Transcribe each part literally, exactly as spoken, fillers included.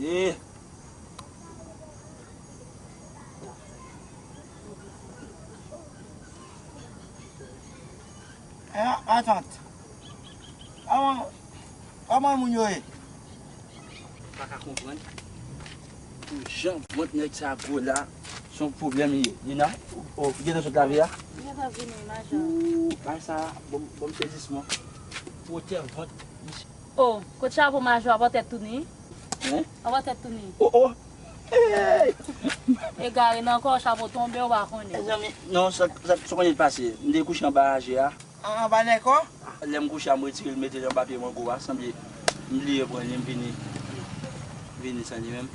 Eh. Eh, matant. Kòman, kòman moun yo ye? Pa ka konprann. Pou jan vant nèg sa gwo la, se yon pwoblèm li ye. Lina, ou, ou gentan sot lave a? Mwen gentan vini, majò. Ou, bagay sa, bon, bon sezisman. Wotè vant misye. Oh, kot chapo majò a, w ap tèt touni? Hein? W ap tèt touni? Oh, oh. Hey! Egare nan kò, chapo tonbe, ou pa konnen. Mezanmi, non, sa, sa, sa konn pase. M te kouche anba raje a. An, anba nèkò? Lè m kouche a, m retire l, mete l anba pye mango a, sanble m bliye pran li, m vini, vini san li menm.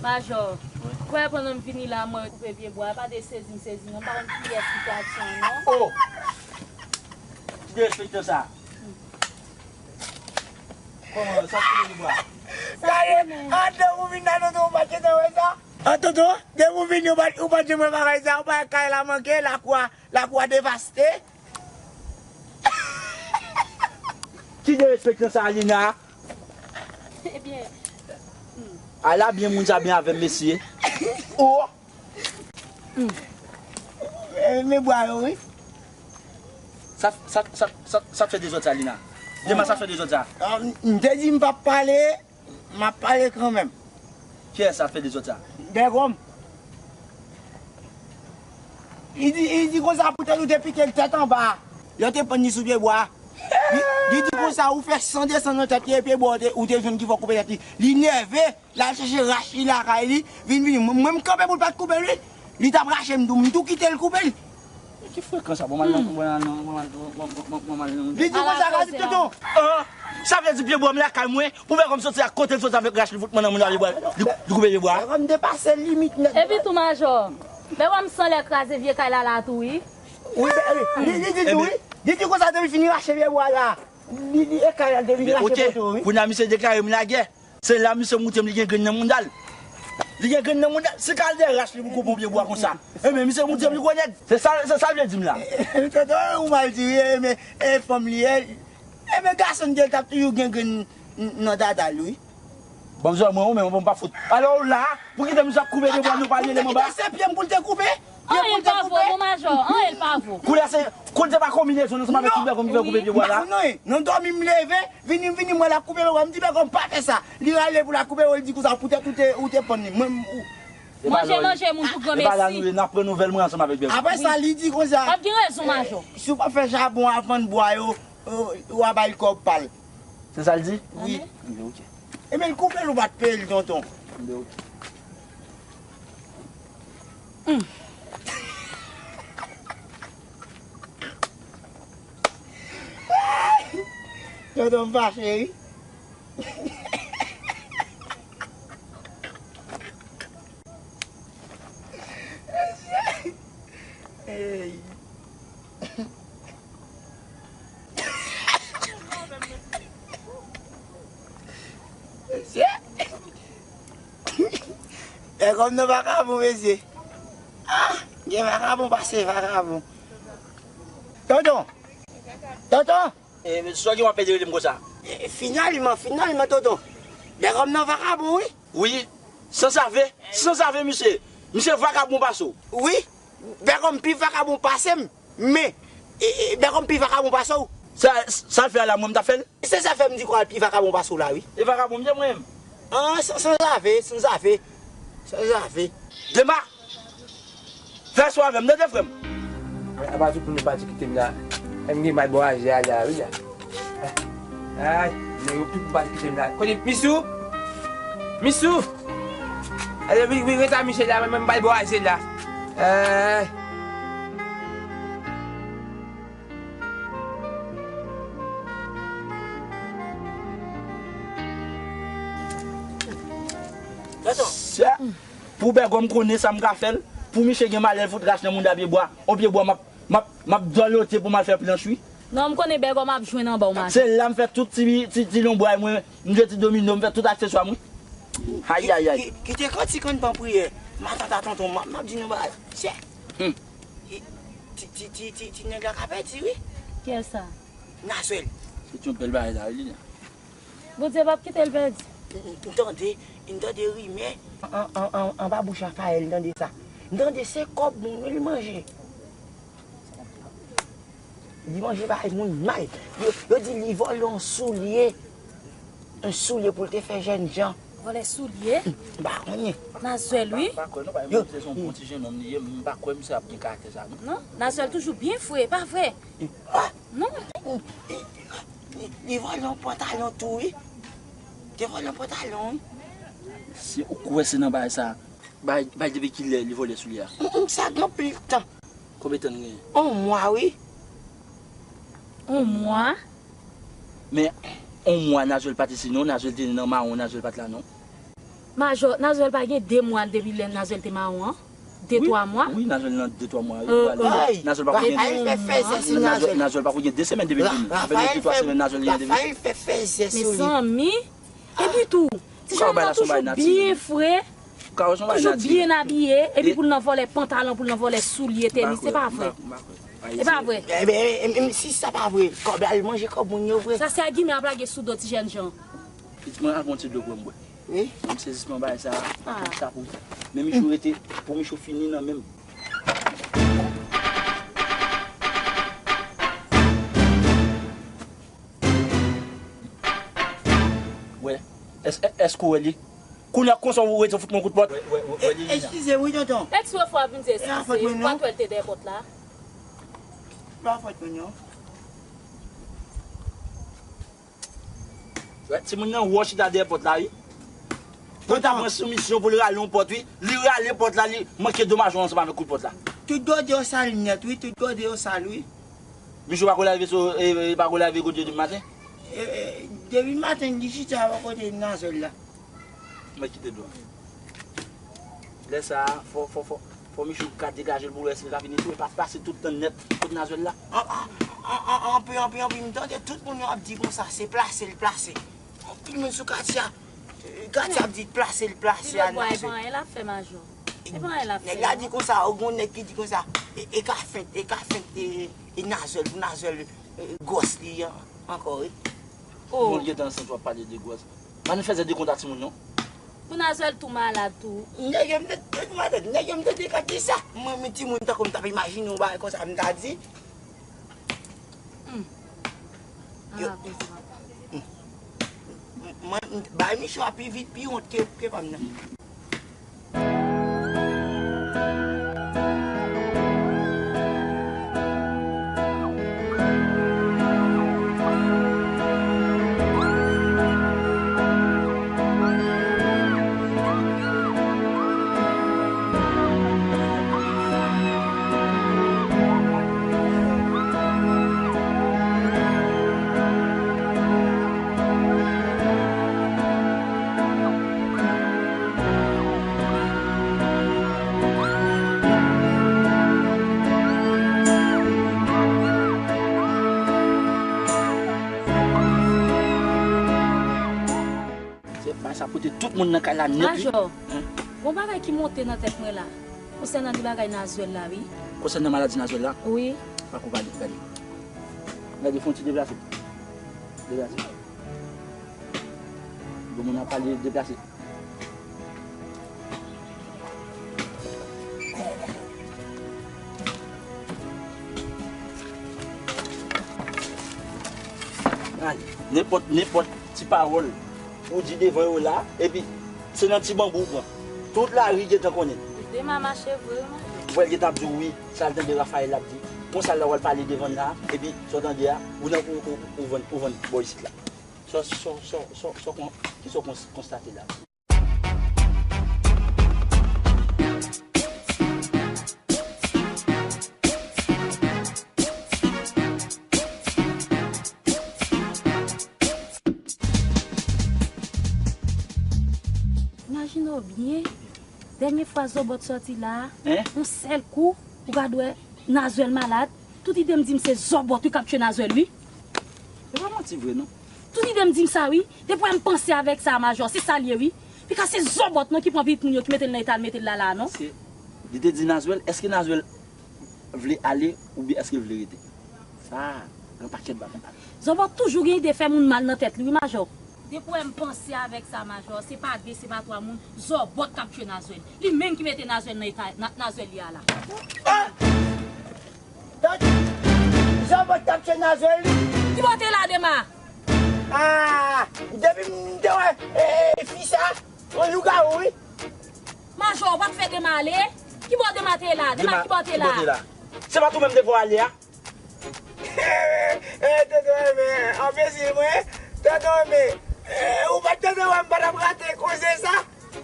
Majò, wi, ou wè pandan m vini la, mwen koupe pye bwa, pa de sezi m sezi, non, m pa konn kiyès ki te aksyon an, non. Oh! Ki derespektan sa? Kòman, sa koupe pye bwa? Sa ye, an, depi ou vin la, tonton, ou pa t gentan wè sa? An, tonton, depi ou vini, ou pa, ou pa t janm wè bagay sa, ou pa wè kay la manke, lakou a, lakou a devaste. Ki derespektan sa, Lina? Ebyen. Ala byen moun sa byen avè m, mesye. Oh! Eh, men bwa yo, wi. Sa, sa, sa, sa, sa fè dezòd sa, Lina? Dema sa fè dezòd sa? Ah, m, m te di m p ap pale. M ap pale kanmenm. Kiyès ap fè dezòd sa? Bègòm. Li di, li di konsa poutèt ou te pike l tèt anba. Lè w te pann li sou pye bwa. Li, li di konsa ou fè san desann nan tèt li epi bwa ou te, ou te jwenn ki fè w koupe tèt li. Li nève, l al chèche rach li lakay li, vin vini. Mwen, mwen m kanpe pou l pa t koupe l wi. Li t ap rache m tou, m tou kite l koupe l. Ki frekan sa? Bon, m al nan, bon, al nan, bon, al, bon, bon, bon, bon, al nan. Li di konsa, gade tonton. Ah, sa vle di pye bwa m lakay mwen, pou Bègòm soti ak kote l soti avèk rach li fout mwen nan moun avye bwa. Li, li koupe pye bwa. Bègòm depase limit nèt. Epi tou majò, Bègòm sanlè kraze vye kay la la tou wi. Wi, li, li di tou wi. Li di konsa depi fini rache pye bwa la. Li, li e kay la depi rache poto wi. Kounye a misye deklare m lagè. Se la misye montre m li gen grenn nan mouda l. Li gen grenn nan mouda l. Si kal de rach li pou koupe yon pye bwa konsa. Ebyen, misye montre m li gwo nèg. Se sa, se sa l vle di m la. Tonton, ou mal di wi, men, e fanm li ye. Ebyen, gason li t ap toujou gen grenn nan dada l wi. Bon, zò mwen, ou menm, bon, m pa fout. Alò, ou la, pou kite misye ap koupe pye bwa, nou pa rele m anba. Se pye m pou l te koupe. Anyen pa vo, mon majò, anyen pa vo. Koulè se, koulè se pa konbinezon ansanm avèk tout bègòm ki fè koupe pye bwa la. Non, non, non, dòmi m leve, vini, vini, m wè l ap koupe bègòm, m di bègòm pa fè sa. Li rale pou l ap koupe, li di konsa, poutèt ou te, ou te pann li. Mwen, m, ou. Manje, manje, moun pou granmesi. E pa la nou ye, n ap pran nouvèl mwen ansanm avèk bègòm. Apre sa, li di konsa. W ap gen rezon, majò. Si w pa fè chabon a vann bwa yo, w a ba l kòb pa l. Se sa l di? Wi. Ebyen, oke. Ebyen, l koupe l, ou pa t peye l, tonton. Ebyen, oke. Tonton m fache wi. Hey. Mesye. E kòm nan vakabon, mesye. Ah, gen vakabon pase vakabon. Tonton. Tonton. E, mesye, sa w gen w ap pede rele m konsa? E, finalman, finalman, tonton. Bègòm nan vakabon, wi. Wi. Sanzave, sanzave, misye. Misye vakabon pase w. Wi. Bègòm pi vakabon pase m. Men, e, e, Bègòm pi vakabon pase w. Sa, sa l fè a la, mwen m t ap fè l. Se sa fè m di kwa l pi vakabon pase w la, wi. E vakabon m ye mwen menm. An, san, sanzave, sanzave. Sanzave. Dema! Fè sou avè m, tande frè m. Apa tout moun yo pati kite m la. M gen mal bò aje a la, wi la. Ay, men yo tout pati kite m la. Kote Misou? Misou! Ale, wi, wi, rete a Michel la, mwen, mwen, m pral bò aje la. Eh. Sa, pou Bègòm konnen sa m ka fè l, pou misye gen malè l fout rach nan mouda pye bwa. On pye bwa m ap, m ap, m ap dòlote pou m al fè planch, wi. Non, m konnen Bègòm ap jwenn anba w maten. Se la m fè tout ti, ti, ti lonbray mwen, m jwe ti domino, m fè tout akseswa mwen. Ayayay. Ki, ki, kite kantik an ban priyè. Matant a tonton, m ap, m ap di nou bagay. Chè. Hmm. Ti, ti, ti, ti, ti nèg la ka pèdi, wi. Kiyès sa? Nazwèl. Se yon bèl bagay la, wi, Lina. Bondye p ap kite l pèdi. M tande, m tande rimè. An, an, an, anba bouch Rafael, m tande sa. M tande se kòb moun wi li manje. Li manje bay moun mal. Yo, yo di li vòlè yon soulye. Yon soulye pou l te fè jènjan. Vòlè soulye? M pa konnen. Nazwèl, wi. M pa kwè non, bay moun se yon bon ti jennonm li ye, m pa kwè misye ap gen karaktè sa non. Non, Nazwèl toujou byen fre, pa vre? Ah! Non. Li, li, li vòlè yon pantalon tou, wi. Te vòlè yon pantalon, wi. Si ou kwè se nan bagay sa, bay, bay depi kilè li vòlè soulye a? Mm, mm, sa gen anpil tan. Konbyen tan l genyen? On mwa, wi. On mwa? Men, on mwa Nazwèl pa t isi non, Nazwèl te nan mawon, Nazwèl pa t la non. Majò, Nazwèl pa gen de mwa depi lè Nazwèl te mawon an? De, twa mwa? Wi, Nazwèl nan de, twa mwa, wi. Nazwèl pa ko gen, Nazwèl, Nazwèl pa ko gen de semèn depi l vini. Sa vle di de, twa semèn Nazwèl gen depi. Rafael fè fèzè sou li. Mezanmi, epi tou, ti jennonm nan toujou byen fre, toujou byen abiye, epi pou l nan vòlè pantalon, pou l nan vòlè soulye, tenis, se pa vre. E pa vre. Ebyen, si sa pa vre, kòb la, li manje kòb moun yo vre. Sa se agiman ap lage sou do ti jènjan. Pitit mwen, al pran ti dlo pou mwen bwè. Wi. Mwen sezisman bagay sa, tout sa pou, men Michou rete, pou Michou fini nan men m. Wè, èske, èske w wè li? Kounye a konsa ou rete fout mwen kout pòt. Wè, wè, wè, wè li, Lina. Eskize wi, tonton. Eksprè fò ap vin di eskize, ou pa t wè l te dèyè pòt la? Pa fòt mwen non. Wè, timoun nan wè w chita dèyè pòt la, wi. Pou ta pran sou misyon pou l rale yon pòt, wi. Li rale pòt la, li manke domaj ou ansanm avèk kout pòt la. Tout gòdye yo sal nèt, wi. Tout gòdye yo sal, wi. Michou pa ko lave sou, e, e, pa ko lave gòdye depi maten? E, e, depi maten, li chita bò kote Nazwèl la. Mwen kite dlo a. Lè sa a, fò, fò, fò, fò Michou ka degaje l pou l wè si l ka vini tou, e pa pase tout tan nèt kot Nazwèl la. An, an, an, anpi, anpi, anpi, m tande tout moun yo ap di konsa, se plase l plase. Anpil moun sou katye a, katye ap di plase l plase a Nazwèl. Ti lòt bwa, e pa anyen l ap fè, majò. E pa anyen l ap fè, non. Nèg la di konsa, o, gon nèg ki di konsa, e, e ka fent, e ka fent, e, e Nazwèl, pou Nazwèl, e, gwòs li an, ankò, wi. Oh. Moun gentan ansent, w ap pale de gwòs. Pa nou fè zè de kont a timoun, non. Pou Nazwèl tou malad tou. Nèg yo m te, nèg yo m te dekante sa. Mwen, men timoun tankou m t ap imajine yon bagay konsa, m ta di. Hmm. Yo. Ah, koze papa. Hmm. Mwen, m, bay Michou a pi vit, pi wont ke, ke pa m nan. Se bagay sa pote tout moun nan kay la nèt, wi. Majò, gon bagay ki monte nan tèt mwen la. Konsènan de bagay Nazwèl la, wi. Konsènan maladi Nazwèl la? Wi. Fak ou pale, gade. Gade, fè yon ti deplase. Deplase. Bon, moun ap pale, deplase. Gade, nenpòt, nenpòt ti pawòl ou di devan yo la, epi se nan ti banbou ou pran. Tout lari gentan konnen. Dema mache vre, wi, majò. Ou wè l gentan ap di w wi, sa l tande Rafael ap di. Konsa la w al pale devan l la, epi sa w tande a, ou nan, ou, ou, ou vann, ou vann bò isit la. Sa, sa, sa, sa, sa, kon-, ki sa w kons-, konstate la? Imajine w byen, dènye fwa Zòbòt sòti la a, yon sèl kou, ou gad wè Nazwèl malad. Tout ide m di m se Zòbòt wi k ap tchwe Nazwèl wi. E pa manti vre non. Tout ide m di m sa wi. Depi w wè m panse avèk sa, Majò, se sa l ye wi. Pika se Zòbòt non ki pran pitit moun yo, ki mete l nan eta l mete l la la a non. Se, li te di Nazwèl, èske Nazwèl vle ale oubyen èske l vle rete? Sa, gen pakèt bagay. Zòbòt toujou gen ide fè moun mal nan tèt li wi, Majò. Depi w wè m panse avèk sa, Majò, se pa de, se pa twa moun, Zòbòt k ap tchwe Nazwèl. Li menm ki mete Nazwèl nan eta Na- Nazwèl ye a la. Ah! Donk, Zòbòt k ap tchwe Nazwèl li. Kibò w te la, Dema? Ah! Depi m te wè eh, fi sa, yon lougawou, wi. Majò, w pa t fè Dema ale? Kibò Dema te la? Dema, kibò w te la? Se pa tou menm te fè w ale a? Eh, tonton Enben, anbesil mwen. Tonton Enben, eh, ou pa t tande wè m pa t ap rate koze sa?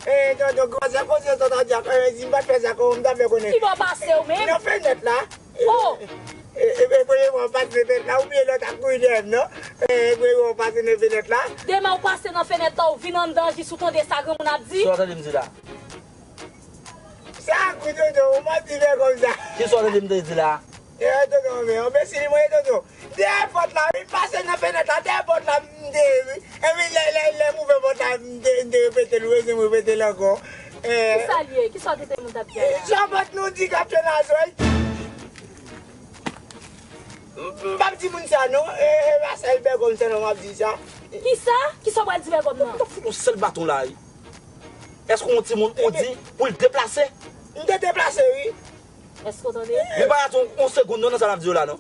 Eh, tonton, koze, koze, tonton Dyak, eh, si m pa t fè sa, kòman m t ap fè konnen? Kibò w pase w menm? Nan fenèt la. Oh! E, e, e, premye fwa w pase nan fenèt la, ou bliye lè w t ap kouri dèyè m, non? E, premye fwa w pase nan fenèt la. Dema w pase nan fenèt la, w vin anndan jis ou tande sa granmoun ap di? Sa w tande m di la? Sa kou tonton, ou manti fè kòm sa. Kisa w tande m te di la? E, tonton, men, anbesil mwen, tonton. Dèyè pòt la, wi, pase nan fenèt la, dèyè pòt la, m te, wi. Epi lè, lè, lè m ouvè pòt la, m te, m te repete l, ou bezwen m repete l ankò. E, Kisa l ye? Kisa w tande moun t ap di a la? Zòbòt nou di k ap tchwe Nazwèl. M p ap di moun sa non, e, e pa sèl Bègòm sèlman m ap di sa. Kisa? Kisa w pral di Bègòm nan? Ou fout yon sèl baton la, wi. Èske yon timoun ou di pou l deplase? M te deplase, wi. Èske w tande? Li pa rate yon, yon segonn non nan sa l ap di yo la, non.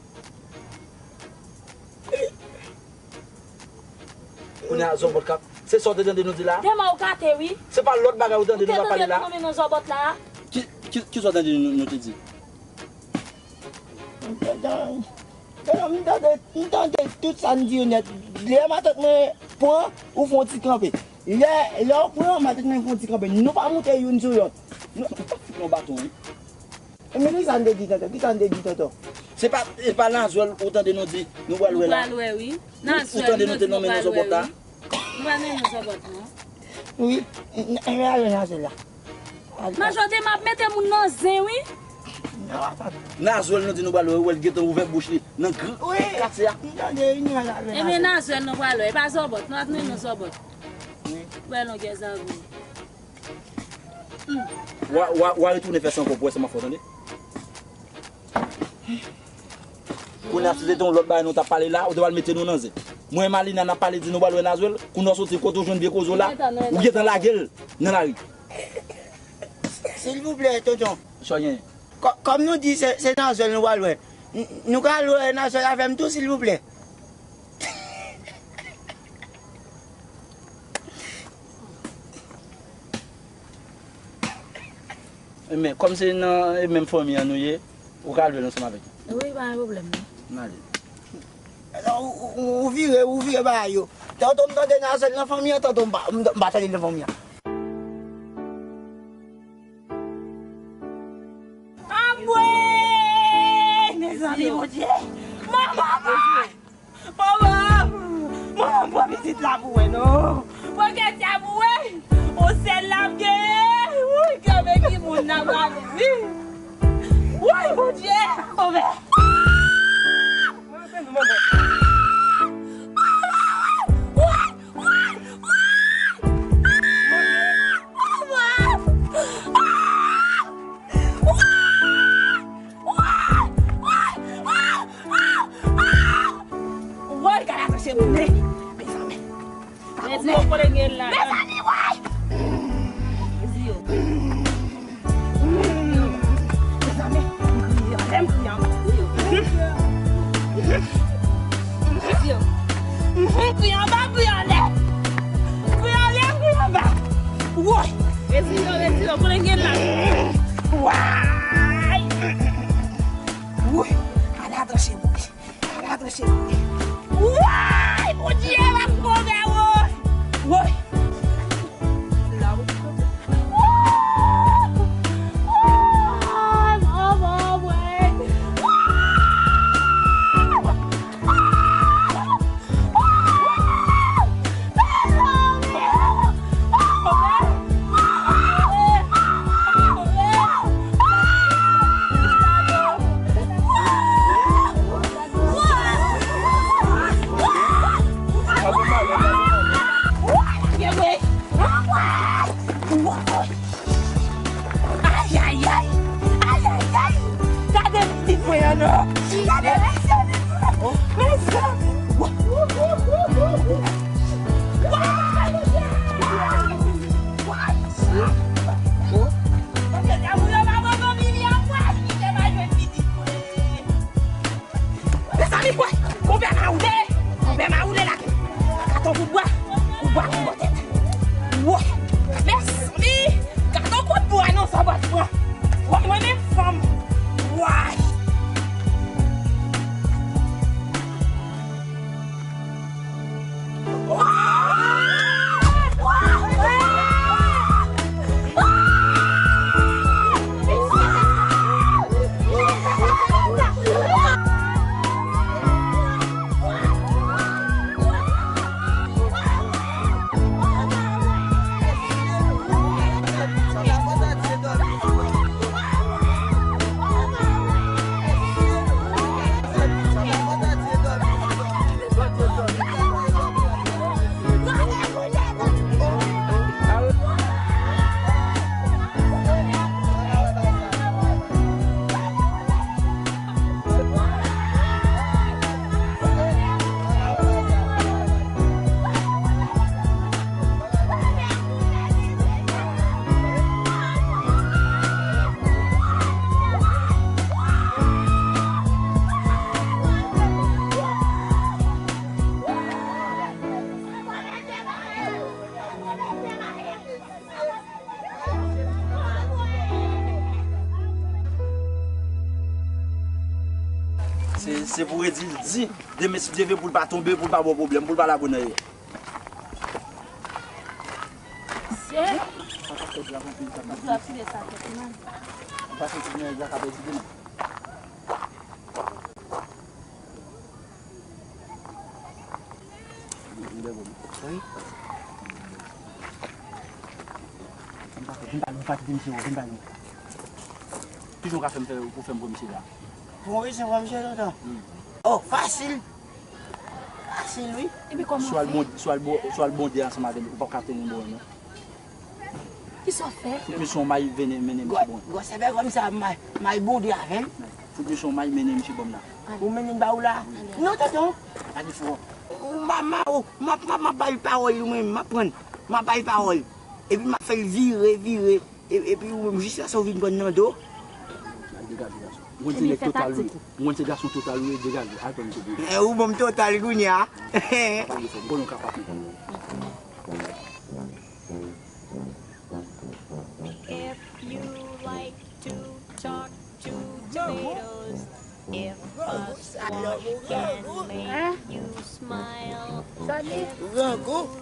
Kounye a, Zòbòt k ap. Se sa w te tande nou di la? Dema w gate, wi. Se pa lòt bagay ou Ou tande te nou ap tande pale la? nou nonmen non Zòbòt la? Ki, ki, ki sa w tande nou, nou te di? Tonton, m tande, m tande tout sa n di yo nèt. Lè matant mwen pran, ou fè yon ti kanpe. Lè, lè w pran, matant mwen fè yon ti kanpe. Nou pa moute youn sou lòt. Nou pa fout yon baton, wi. E men kisa n te di, tonton? Kisa n te di, tonton? Se pa, se pa Nazwèl ou tande nou di, nou pral wè la? Nou pral wè, wi. Ou tande nou te nonmen nan Zòbòt la? Nou pa nan yon Zòbòt, non. Wi, n- n- n- ale Nazwèl la. Majò Dema ap mete moun nan zen, wi. Nazwèl nou di nou pral wè, ou wè l gentan ouvè bouch li nan gran katye a. M tande, nou ale Ebyen, Nazwèl nou pral wè, e pa Zòbòt, nou ap nan yon Zòbòt. Wè longè zago. W a, w a, w a retounen fè sa ankò pou wè sa m ap fè w tande. Kounye a, si se te yon lòt bagay nou t ap pale la, ou te pral mete nou nan zen. Mwen e Malina n ap pale di nou pral wè Nazwèl, kounye a w soti kote w jwenn vye koze w la, ou gentan lage l nan lari. Silvouplè, tonton. Sa w genyen? Kò- Kòm nou di se, se Nazwèl nou pral wè, n- nou ka al wè Nazwèl avè m tou, silvouplè? Men, kòm se nan e menm fanmi an nou ye, ou ka al wè l ansanm avèk yo. Wi, pa gen pwoblèm, non. N ale. Ou, ou, ou vire, ou vire bagay yo. Tantò m tande Nazwèl nan fanmi an, tantò m pa, m pa tande l nan fanmi an. Anmwe! Mezanmi, Bondye! Manman mwen! Manman! Manman, pran pitit la pou wè, non! Pran kèt sa pou wè! On sèl l ap genyen! Wouy, kanpe ki moun nan pale, wi! Wouy, Bondye! Sovè! Woy, gade atò se boule. Mezanmi. Mezanmi, woy. Mezanmi, m kriye anlè, m kriye anba. M kriye anba, m kriye anlè. M kriye anlè, m kriye anba. Woy! Retire, retire, konnen gen la. Woy! Woy! Ala tranche boule. Ala tranche boule. Woy! Bondye, m ap kove, woy! Woy! La, woy! Pè mawoule, pè mawoule lage. Gade yon kout bwa, kout bwa, kout bwa tèt. Woy, mezanmi, gade yon kout bwa non sa w pral pran. Woy, mwen menm fanm. Woy. Se, se pou redi l di. Demen, si Dye vle, pou l pa tonbe, pou l pa ba w pwoblèm, pou l pa lage w nan yè. Mesye. Sa pa fè djab anpil, sa pa fè. Ou pa santi nèg la ka pèdi demen? Wi. Vin pale, vin pale, vin pale, vin pale. Kijan w ka fè m fè, pou fè m pran misye la? Pou mwen se pran misye lontan? Wi. Oh, fasil. Fasil, wi. Epi kòman w fè? Swa l bon, swa l bon, swa l bonde ansanm avè l, ou p ap ka teni bon, non. Kisa w fè? Fout misyon may vene mennen misye bon. Gwosè bègòm sa may, may bonde avè l. Fout misyon may mennen misye ban m la. Ou mennen l ba ou la? Non, tonton. Pa gen fò. M a, m a, m a, m a, m a bay pawòl ou menm, m a prann. M a bay pawòl. Epi m a fè l vire, vire. E, epi ou menm jis la sa ou vin prann nan do. Al degaje gason. Ou konn se nèg total ou ye. Ou konn se gason total ou ye, degaje. Al pran misye pou ou. Eh, ou ban m total kounye a. Pa pale fò. M konnen w ka pa konprann. If you like to talk to tomatoes, if a sight can make you smile, if you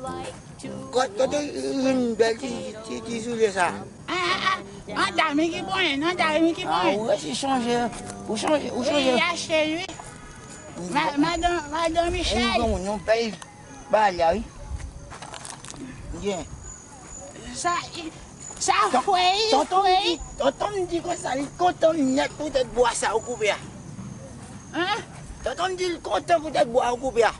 like to Kot, kote w jwenn bèl ti, ti, ti soulye sa? Ah, ah, ah. Ann, Dami ki ponyen, non, Dami ki ponyen. Ah, ou resi chanje, ou chanje, ou chanje. Wi, achte l, wi. Ma-, madan, madan Michel. Ou gon yon bèl bagay la, wi. Byen. Sa, sa fre, wi, tonton m fre. Di, tonton m di konsa, li kontan nèt poutèt bwa sa ou koupe a. Hein? Tonton m di l kontan poutèt bwa ou koupe a.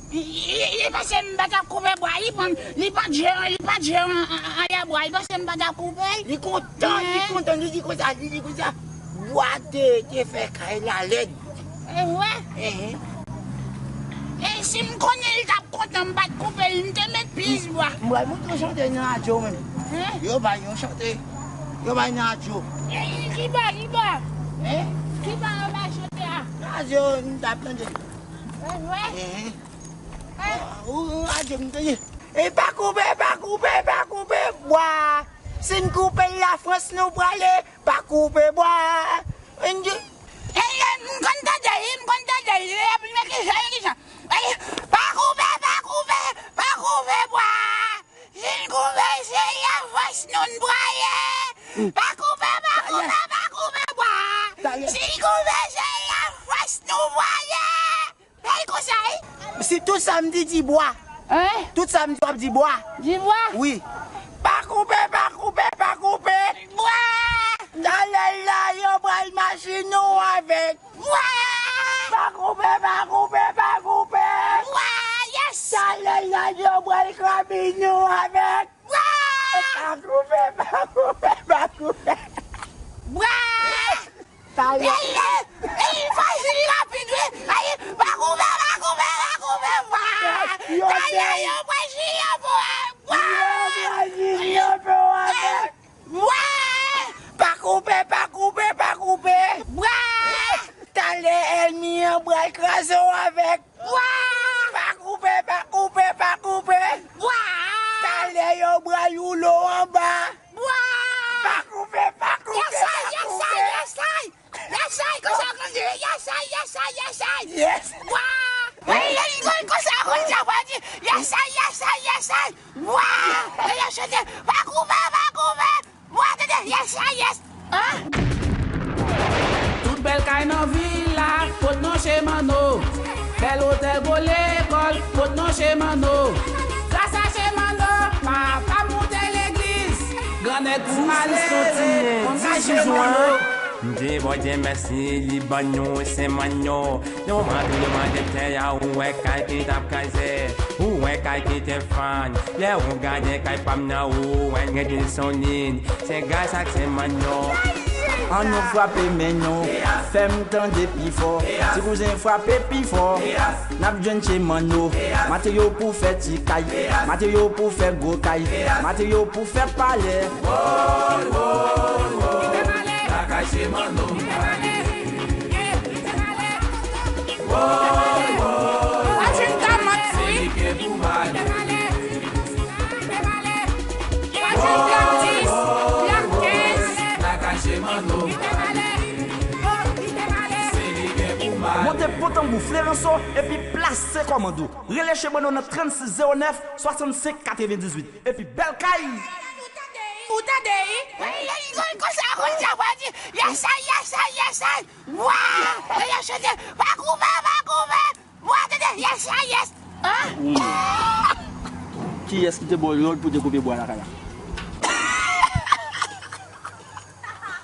Li, li, li panse m pa t ap koupe bwa, li pran, li pran je, li pran je an, an, an, anlè bwa, li panse m pa t ap koupe l. Li kontan, li kontan, li di konsa, li di konsa, bwa te, te fè kay la lèd. E vre? Ehe. E si m konnen li t ap kontan, m pa t koupe l, m te met plis bwa. M pral montre w chante nan radyo menm. Hein? Yo bay yon chante. Yo bay nan radyo. E ki bò, ki bò? Hein? Ki bò yo bay chante a? Radyo, m t ap tande. E vre? Ehe. Ou, ou, radyo m tande. E pa koupe, pa koupe, pa koupe bwa. Si n koupe l Lafrans nou prale, pa koupe bwa. N di, e, e, m konn tande l, m konn tande l, e, men ki jan, men ki jan. E, pa koupe, pa koupe, pa koupe bwa. Si n koupe, se Lafrans nou n prale. Pa koupe, pa koupe, pa koupe bwa. Si n koupe, se Lafrans nou prale. Hey, konsa, wi. Si tout sa m di, di bwa. Hein? Tout sa m di, w ap di bwa. Di bwa? Wi. Pa koupe, pa koupe, pa koupe. Bwa! Talè la, yo pral mache nou avèk. Bwa! Pa koupe, pa koupe, pa koupe. Bwa! Yes! Talè la, yo pral krabe nou avèk. Bwa! Pa koupe, pa koupe, pa koupe. Bwa! Talè. Ey, ey, ey, fasil rapid, wi. Ay, pa koupe, pa koupe, pa koupe, bwa. Talè, yo pral jwenn yo pou, bwa. Yo pral jwenn yo pou avèk. Bwa. Pa koupe, pa koupe, pa koupe. Bwa. Talè, ènmi an pral Kraze w avèk. Bwa! Pa koupe, pa koupe, pa koupe. Bwa! Talè yo bral woulo anba. Bwa! Pa koupe, pa koupe, pa koupe. Yesay, yesay, yesay. Yesay, konsa konn di, yesay, yesay, yesay. Yes. Bwa! Ey, ey, ey, konsa konn di, yesay, yesay, yesay. Bwa! Ey, yo chante, pa koupe, pa koupe. Mwen tande, yes, ah, yes. Hein? Tout bèl kay nan vil la, pot non Chemano. Bèl otèl, gwo lekòl, pot non Chemano. Gras a Chemano, papa m moute legliz. Grannèg pou malere, konn kay Chemano. M di Bondye mèsi, li ban nou Chemano. Nou mande, nou mande tè a, ou wè kay ki t ap kraze, ou wè kay ki te fann. Lè ou gade kay pa m nan, ou wè gen de solid. Se gras ak Chemano. Ann nou frape men nou, fè m tande pi fò. Ti kouzen frape pi fò. N ap jwenn Chemano. Materyo pou fè ti kay, materyo pou fè gwo kay, materyo pou fè palè. Lakay Chemano. Monte pon tanbou Fleranso epi plase kòmand ou. Rele Chemano nan trannsis zewo nèf swasannsenk katrevendizuit. Epi bèl kay! Ou tande, wi? Ey, ey, konsa, konsa, pa di, yes, I, yes, I, yes, I. Wa! Ey, yo chante, pa koupe, pa koupe. Wa, tande, yes, I, yes. Hein? Kiyès ki te ba w lòd pou te koupe bwa lakay la?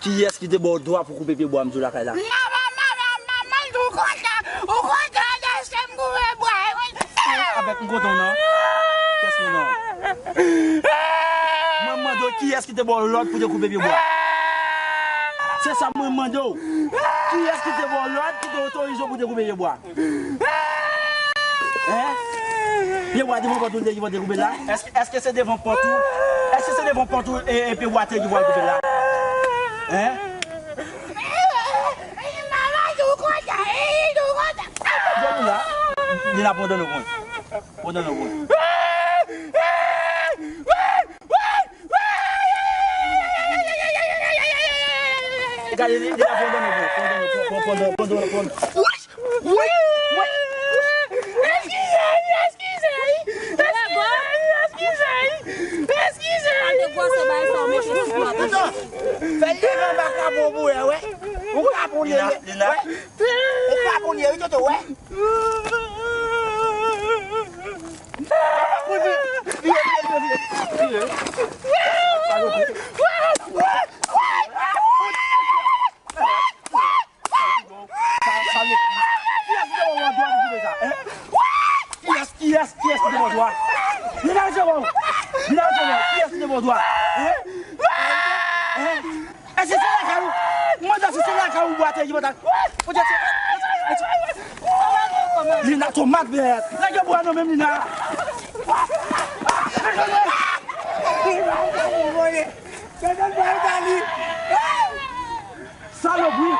Kiyès ki te ba w dwa pou koupe pye bwa m di w lakay la? Manman, manman, manman, ou kontan, ou kontan, lèse m koupe bwa, wi. Avèk m kontan w nan? Kiyès ki kontan w? Mwen mande w, kiyès ki te ba w lòd pou te koupe pye bwa? Se sa mwen mande w. Kiyès ki te ba w lòd, ki te otorize w pou te koupe pye bwa? Hein? Pye bwa devan pòt ou te, ki pòt te koupe la? Èske, èske se devan pòt ou? Èske se devan pòt ou e, e pye bwa te ki pral koupe la? Hein? Dòmi la. Li la pran dan nou pran. Pran dan nou pran. Gade, li, li la pran dan nou pran. Pran dan nou pran. Pran, pran, pran, pran, pran. Wi, wi, wi. Eskize, eskize. Eskize, eskize. Eskize. Al te gwose bay sa, ou mete sou plat. Toto, fè l leve anba kapon pou wè, wè. Ou kapon li, Lina, wè. Lina. Ou kapon li, wi, Toto, wè. Vire, vire, vire, vire. Vire. Salopri. Sa, sa, kiyès ki te ba w dwa pou koupe sa, hein? Kiyès, kiyès, kiyès ki te ba w dwa? Vin al jere w. Vin al jere w. Kiyès ki te ba w dwa? Hein? Hein? Èske se lakay ou? M mande si se lakay ou bwa te ki pòt la. Ou te, Lina, tomat vèt. Lage bwa nan men m, Lina. Tande bwa yo ba li. Salopri!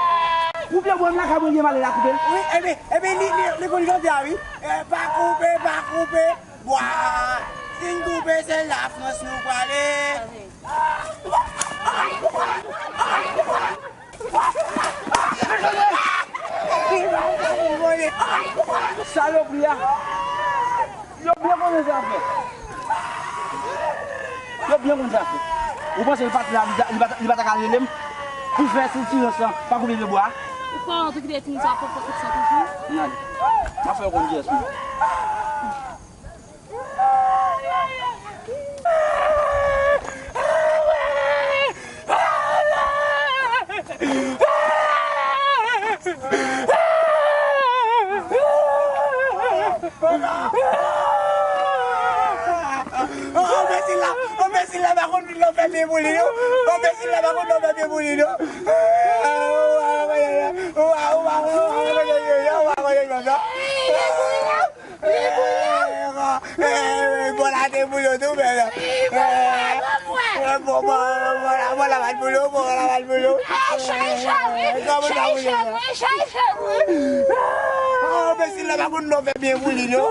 Pou pye bwa m lakay mwen gen malè la koupe l. Wi, ebyen, ebyen, li, li, li konn chante a, wi. Eh, pa koupe, pa koupe bwa. Si n koupe, se Lafrans nou prale. Salopri a! Yo byen konnen sa fè. Yo byen konn sa fè. Ou panse li pati la, li ta, li pa ta, li pa ta ka rele m pou fè sitirans lan, pa koupe pye bwa? Ou pa wont ou kite timoun sa pran pran tout sa toujou? N ale. M ap fè yo konn kiyès mwen. Anbesil la, anbesil la pa konn lè w fè pye pou li, non. Anbesil la pa konn lè w fè pye pou li, non. Bon, la te boule tou, men. Bon, bon, bon, la, bon, la, va boule, bon, la, va boule. Chay, chay, wi. Chay, chay, wi, chay, chay, wi. Oh, enbesil la pa konn lè w fè byen pou li, non.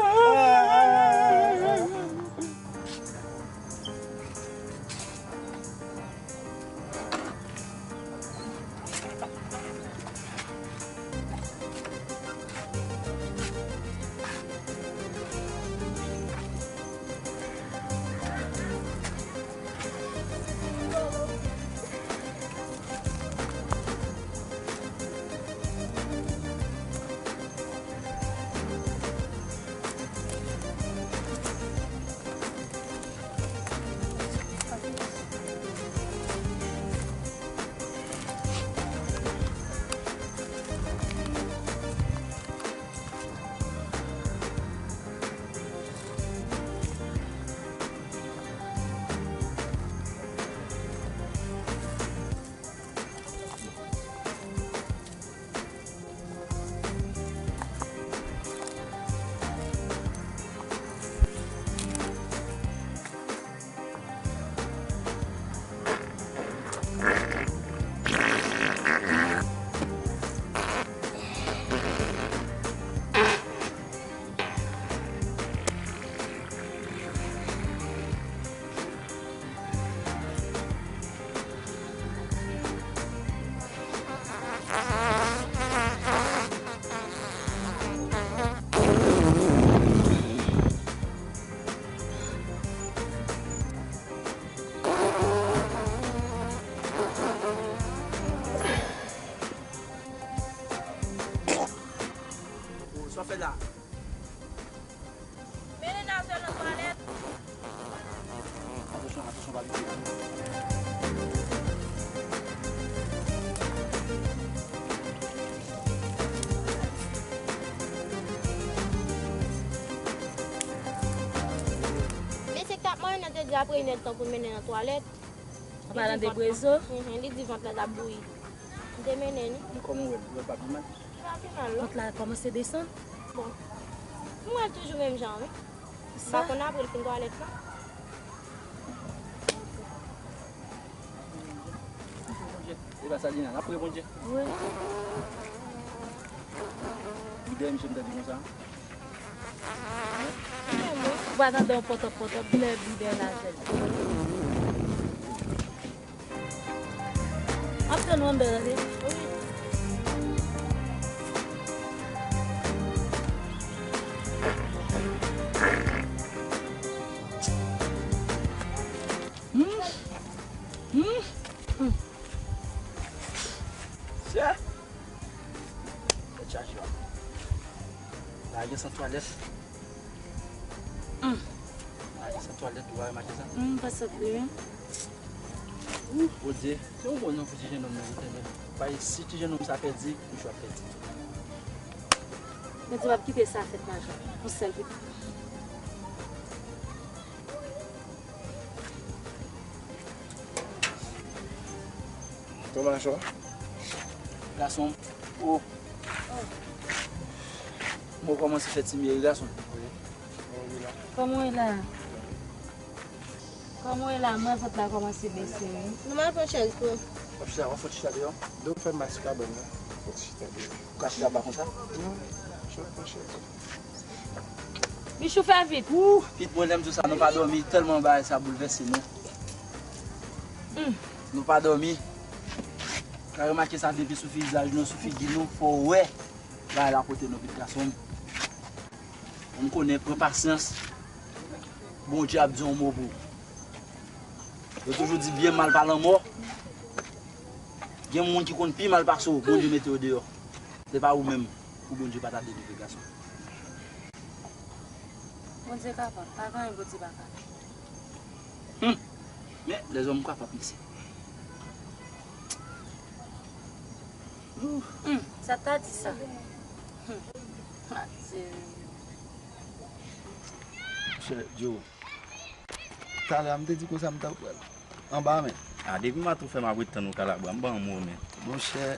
Sa w fè la? Mennen Nazwèl nan twalèt. Atansyon, atansyon, pa piti. Mesye k t ap marye nan te di apre inèdtan pou l mennen nan twalèt. An palan de Brezo? Mhm, li di vant la t ap bouyi. M te mennen li. Men kòman w wè l? Ou wè l pa pi mal? Li pa pi mal, non. Vant la kòmanse desann? Bon. M wè l toujou menm jan, wi. M pa konn apre l fin twalèt la. E pa sa, Dina, n ap priye Bondye. Wi. Ou dèyè misye m tande konsa? Ou pa tande yon pòtòp pòtòp, lè vide lajè. Ap tann ou anndan, tande. Hmm. Hmm. Hmm. Sè. Tèt chaje w. Lage san twalèt. Hmm. Lage san twalèt, ou pa remake sa? Hmm, pa santi, wi. Ou, Bondye, se yon bon non pou ti jennonm nan, Letènèl. Paske si ti jennonm sa pèdi, ou chwa pèdi. Bondye p ap kite sa fèt, majan. Yon sèl kout. Kòman sa? Gason. Oh. Mwen kòmanse fè ti mye, gason. Kòman w ye la? Kòman w ye la? Mwen vant la kòmanse bese, wi. Nou mal pran chèz pou. W ap chita, w ap fè ti chita deyò. Dok fè m mal sou kabann nan. Fò ti chita deyò. Ou ka chita pa konsa? Non, chòt pran chèz. Michou, fè vit. Ou, pit mwen, lè m di w sa, nou pa dòmi, tèlman bagay sa boulvèse nou. Hmm. Nou pa dòmi. Ka remake sa depi sou vizaj nou, sou figi nou, fò w wè bagay la pote nou, pit gason m. M konnen, pran pasyans. Bondye ap di yon mo pou ou. Yo toujou di byen mal pa lanmò. Gen moun ki konn pi mal pase w, Bondye mete yo deyò. Se pa ou menm pou Bondye pa ta delivre, gason. Bondye kapab, pa gen anyen Bondye pa kapab. Hmm. Men, lèzòm kapab, mesye. Hmm, sa ta di sa. Hmm. Adye. Monchè, Joe, talè a m te di konsa m ta pral anba, men. A, depi maten w fè m ap ret tann ou Kalabwa, m ban w mo, men. Monchè,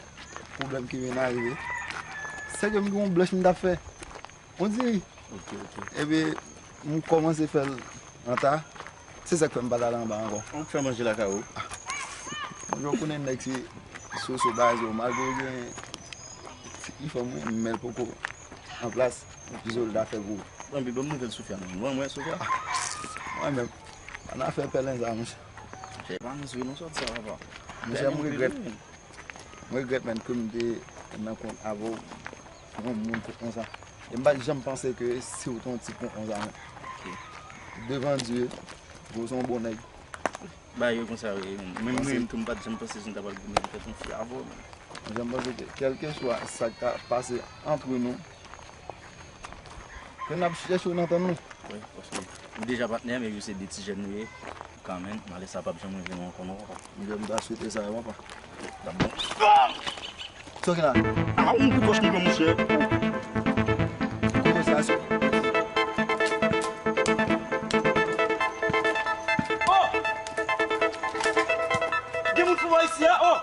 pwoblèm ki vin arive, se ke m gen yon blanch m t ap fè. On diri. Ok, ok. Epi, m kòmanse fè l anta. Se sa k fè m pa t ale anba ankò. Ou k fè manje lakay ou? Monchè, ou konnen nèg se soso baz yo, malgre w gen ti fanm, wi, men l poko. an plas, Zolda fè gwo. Bon, epi ban m nouvèl Sofia non. Mwen, mwen, Sofia. Mwen menm, ann afè pèlen sa, monchè. Monchè, pa anons vre non, sòt sa, papa. Monchè, m regrèt. M regrèt menm ke m te nan kont avè w, yon moun konsa. E m pa t janm panse ke si w te yon tip konsa menm. Devan Dye, ou se yon bon nèg. Bagay yo konsa wi. Mwen menm tou m pa t janm panse si m ta pral goumen pou fè yon fi avè w menm. Janm panse ke kèlkeswa sa k ta pase antre nou, ke n ap chèche yon antann nou. Wi, paske ou deja patnè m epi se de ti jèn nou ye. Kanmenm, malè sa p ap janm rive nou ankò non, papa. Mwen menm m ta swete sa wi, papa. Sa w gen la? A, yon kout wòch mwen pran, monchè. Kòman sa, se? Oh! Gen moun fou bò isi a, oh!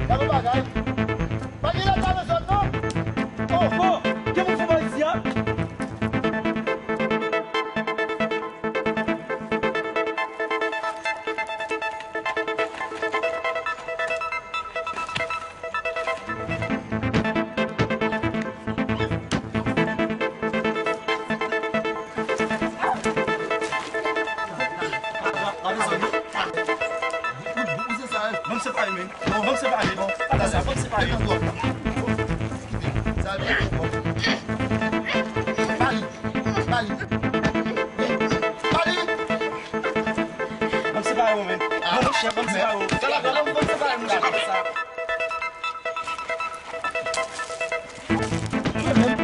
Gade yon bagay. Pa gen lòt pa nan zòn non. Oh, oh! Gen moun fou bò isi a. Ban m separe, men. Ban m separe, men. Ata sa, ban m separe. Sa byen, bon. Bali. Bali. Bali. Ban m separe w, men. Non, monchè, ban m separe w. Kalabwa, ban m separe, monchè, ata sa.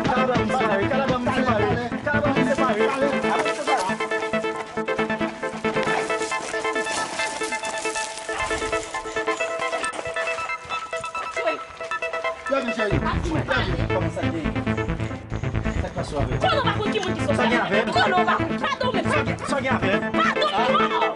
Kalabwa, ban m separe. Kalabwa, ban m separe. Kalabwa, ban m separe. Ban m separe. Leve, cheri. Leve. Kòman sa k ye? Sa k pase avè w? Konnen w pa konn ki moun ki sòt. Sa gen avè l? Konnen w pa konn. Padon, men sa gen. Sa gen avè l? Padon, non.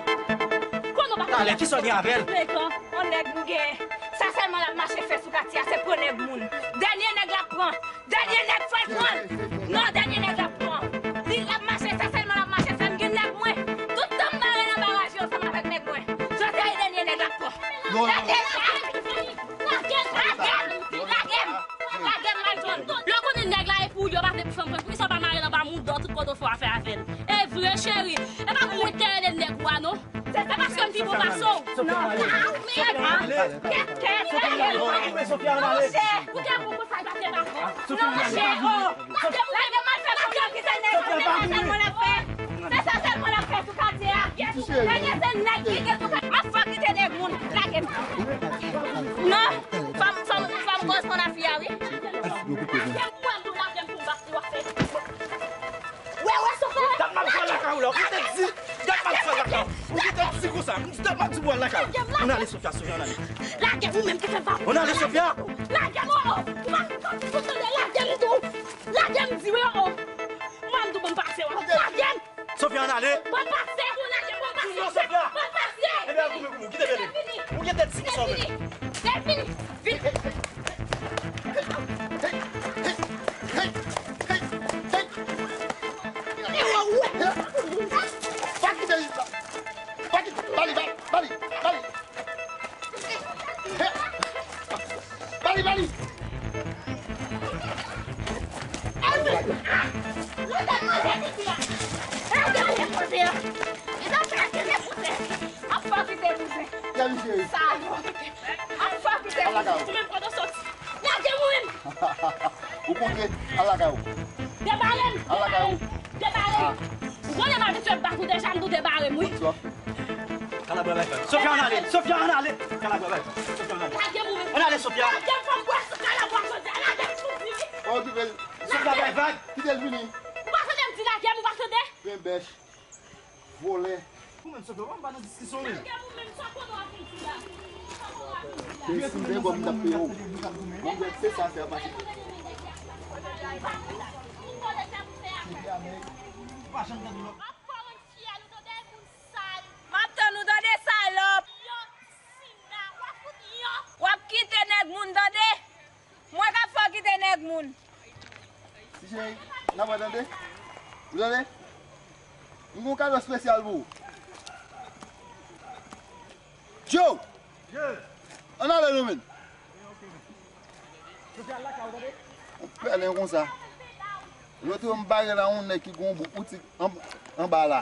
Konnen w pa konn. Talè, ki sa gen avè l? Lekan, on nèg nou gen. Sa sèlman l ap mache fè sou katye a, se pran nèg moun. Dènye nèg l ap pran. Dènye nèg fò l pran l. Non, dènye nèg l ap pran. Li l ap mache, sa sèlman l ap mache fè m gen nèg mwen. Tout tan m mare nan baraj yo ansanm avèk nèg mwen. Jodi a, e dènye nèg l ap pran. Lage l, lage l, lage m, lage m, lage m, lage m. Lè w konnen nèg la e pou ou yo pa vle pou fanm pran, poukisa w pa mare l anba mouda w tout kote w fè w afè avè l? E vre, cheri. E pa pou ou te rele nèg ou a, non. Se pa paske m pi bon pase w. Non, men, kèt, kèt, kèt, kèt. Monchè, ou te bon konsa, l pa te pa bon. Non, monchè, oh. Lage m, lage m al fè kòm ki se nèg, se sa sèlman l ap fè. Se sa sèlman l ap fè sou katye a. Dènye se nèg ki gen sou katye. M ap fè w kite nèg moun. Lage m. Non, fò m, fò m, fò m koz konn a fi a, wi. Lage m, mwen, m tou lage m pou m bat li, w ap fè. Wè, wè, Sofè. Dat m ap di w al lakay ou la. Ou te di, dat m ap di w al lakay ou. Ou te di konsa. M di dat m ap di w al lakay ou. Ann ale, Sofia, Sofia, ann ale. Lage m, ou menm ki fè m pa. Ann ale, Sofia. Lage m, oh, oh. Ou pa konn kote lage m tou. Lage m di wi, oh, oh. Mwen m tou ban m pase w. Lage m. Sofia, ann ale. Ban m pase. Ou lage m, ban m pase. Non, Sofia. Ban m pase. Ebyen, al goumen, goumen. Ou kite bebe. Se fini. Ou gen tèt si sou. Se fini. Vin. Pa kite li. Pa kite. Bali, bali, bali, bali. Bali, bali. Lage m, cheri. Lage m. Ou kontre, al lakay ou. Debare m. Al lakay ou. Debare m. Ou konnen m abitye bat ou deja, m tou debare m, wi. Kalabwa bay vag. Sofia, ann ale. Sofia, ann ale. Kalabwa bay vag. Sofia, ann ale. Lage m ou menm. Ann ale, Sofia. Lage m, fò m bwè sou Kalabwa jodi a, lage m sou vini. Pa okipe l. Sofia bay vag. Kite l vini. Ou pa tande m di lage m, ou pa tande? Grenbèch. Vòlè. Ou menm, Sofia, ou pa nan diskisyon, wi. Lage m ou menm, sa konnen w ap vin di la. Sa konnen w ap vin di la. Ke si m te bò m t ap peye w. Bon, se sa fè a pase. Ou konnen sa pou fè a. Ou pa janm tande lòt. M ap fè w rann fyèl ou tande, moun sal. M ap tann ou tande, salòp. Yon sina, w ap fout yon. W ap kite nèg moun tande. Mwen k ap fè w kite nèg moun. Ti cheri, n ap tande. Ou tande? M gon kado espesyal pou ou. Joe! Ann ale non, menn. Sofia, al lakay ou, tande? Yon pèlen konsa. Lòt yo m bare la yon nèg ki gon bout boutik an, anba la.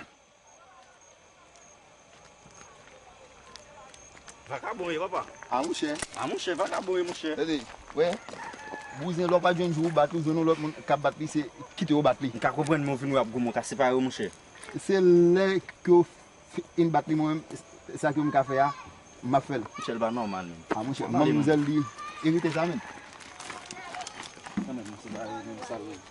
Vakabon ye, papa. A, monchè. A, monchè, vakabon ye, monchè. Tande, wè. Bouzen, lè w pa jwenn jou ou bat li, ou jwenn yon lòt moun k ap bat li, se kite yo bat li. M ka konprann, men w vin wè ap goumen, w ka separe yo, monchè. Se lè ke w fin bat li, mwen menm, sa ke m ka fè a, m ap fè l. Monchè, l pa nòmal, menm. A, monchè, manmzèl li, evite sa, menm. Sa menm, se pa menm sa, menm.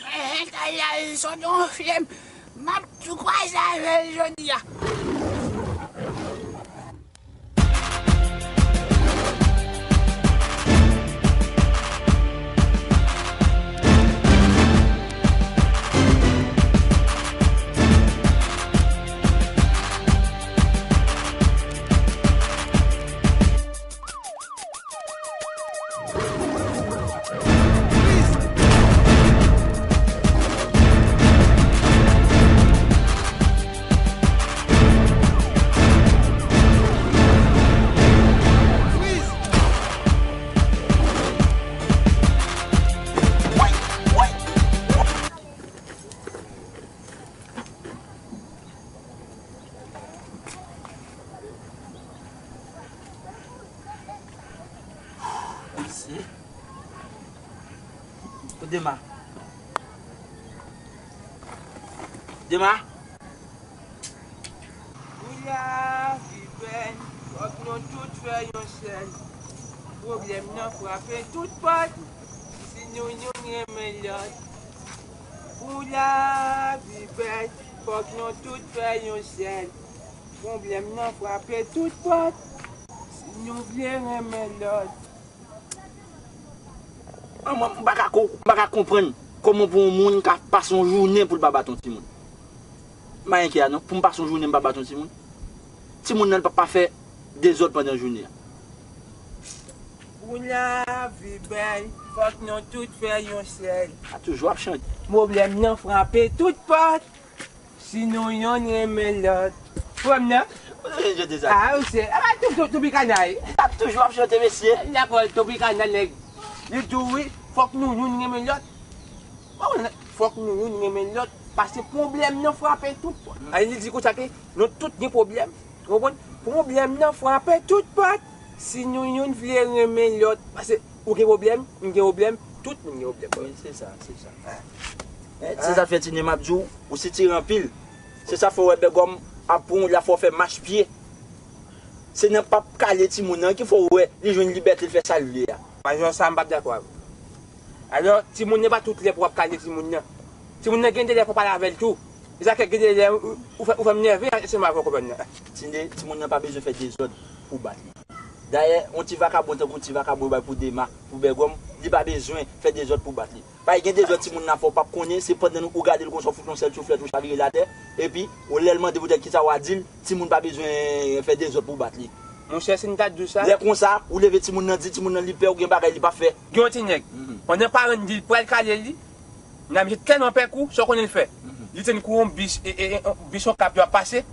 Mwen ta yal sot yon fye m, m ap tou kwaze avè l jodi a. Kote Dema? Dema? Pou lavi bèl, fòk nou tout fè yon sèl. Pwoblèm nan frape tout pòt, si nou youn renmen lòt. Pou lavi bèl, fòk nou tout fè yon sèl. Pwoblèm nan frape tout pòt, si nou vle renmen lòt. Mwen, mwen, m pa ka ko-, m pa ka konprann kòman pou yon moun ka pase yon jounen pou l pa bat yon timoun. M pa enkyè non, pou m pase yon jounen m pa bat yon timoun. Timoun nan li p ap pa fè dezòd pandan jounen an. Pou lavi bèl, fòk nou tout fè yon sèl. A toujou ap chante. Pwoblèm nan frape tout pòt. Si nou yonn renmen lòt. Frè m nan? Ou se jete sa? A, ou se. A, tou, tou, Tropicana, wi. L ap toujou ap chante, mesye. Dakò, Tropicana, nèg. Li tou, wi. Fòk nou yonn renmen lòt. Ou konprann? Fòk nou yonn renmen lòt. Paske pwoblèm nan frape tout pòt. A, li di konsa ke nou tout gen pwoblèm. Ou konprann? Pwoblèm nan frape tout pòt. Si nou yonn vle renmen lòt. Paske ou gen pwoblèm, m gen pwoblèm, tout moun gen pwoblèm. Wi, se sa, se sa. E, se sa k fè Tine m ap di w, ou sitire anpil. Se sa fè w wè Bègòm ap pran w, l ap fè w fè mach pye. Se nan p ap kale timoun nan ki fè w wè li jwenn libète l fè sa l vle a. Majò, sa m p ap dakò avè w. Alò, timoun nan pa tout lè pou w ap kale timoun nan. Timoun nan gen de lè fò w pale avè l tou. E sa k fè gen de lè ou, ou fè, ou fè m nève ansanm avè w, konprann nan. Tine, timoun nan pa bezwen fè dezòd pou w bat li. Dayè, yon ti vakabon tankou ti vakabon yo bay pou Dema, pou Bègòm, li pa bezwen fè dezòd pou w bat li. Paske gen dezòd timoun nan fè w p ap konnen, se pandan ou gade l konsa, ou fout yon sèl souflèt, ou chavire l atè, epi, ou lè l mande poutèt kisa w a di l, timoun pa bezwen fè dezòd pou w bat li. Monchè, si n ta di w sa. Lè konsa, ou leve timoun nan, di timoun nan li pè, ou gen bagay li p ap fè. Gen yon ti nèg, pandan paran l di l pral kale li, nan misye tèlman pè kou, sa w konnen l fè? Li te kou yon bis, e, e, e, bis yon kap yo ap pase,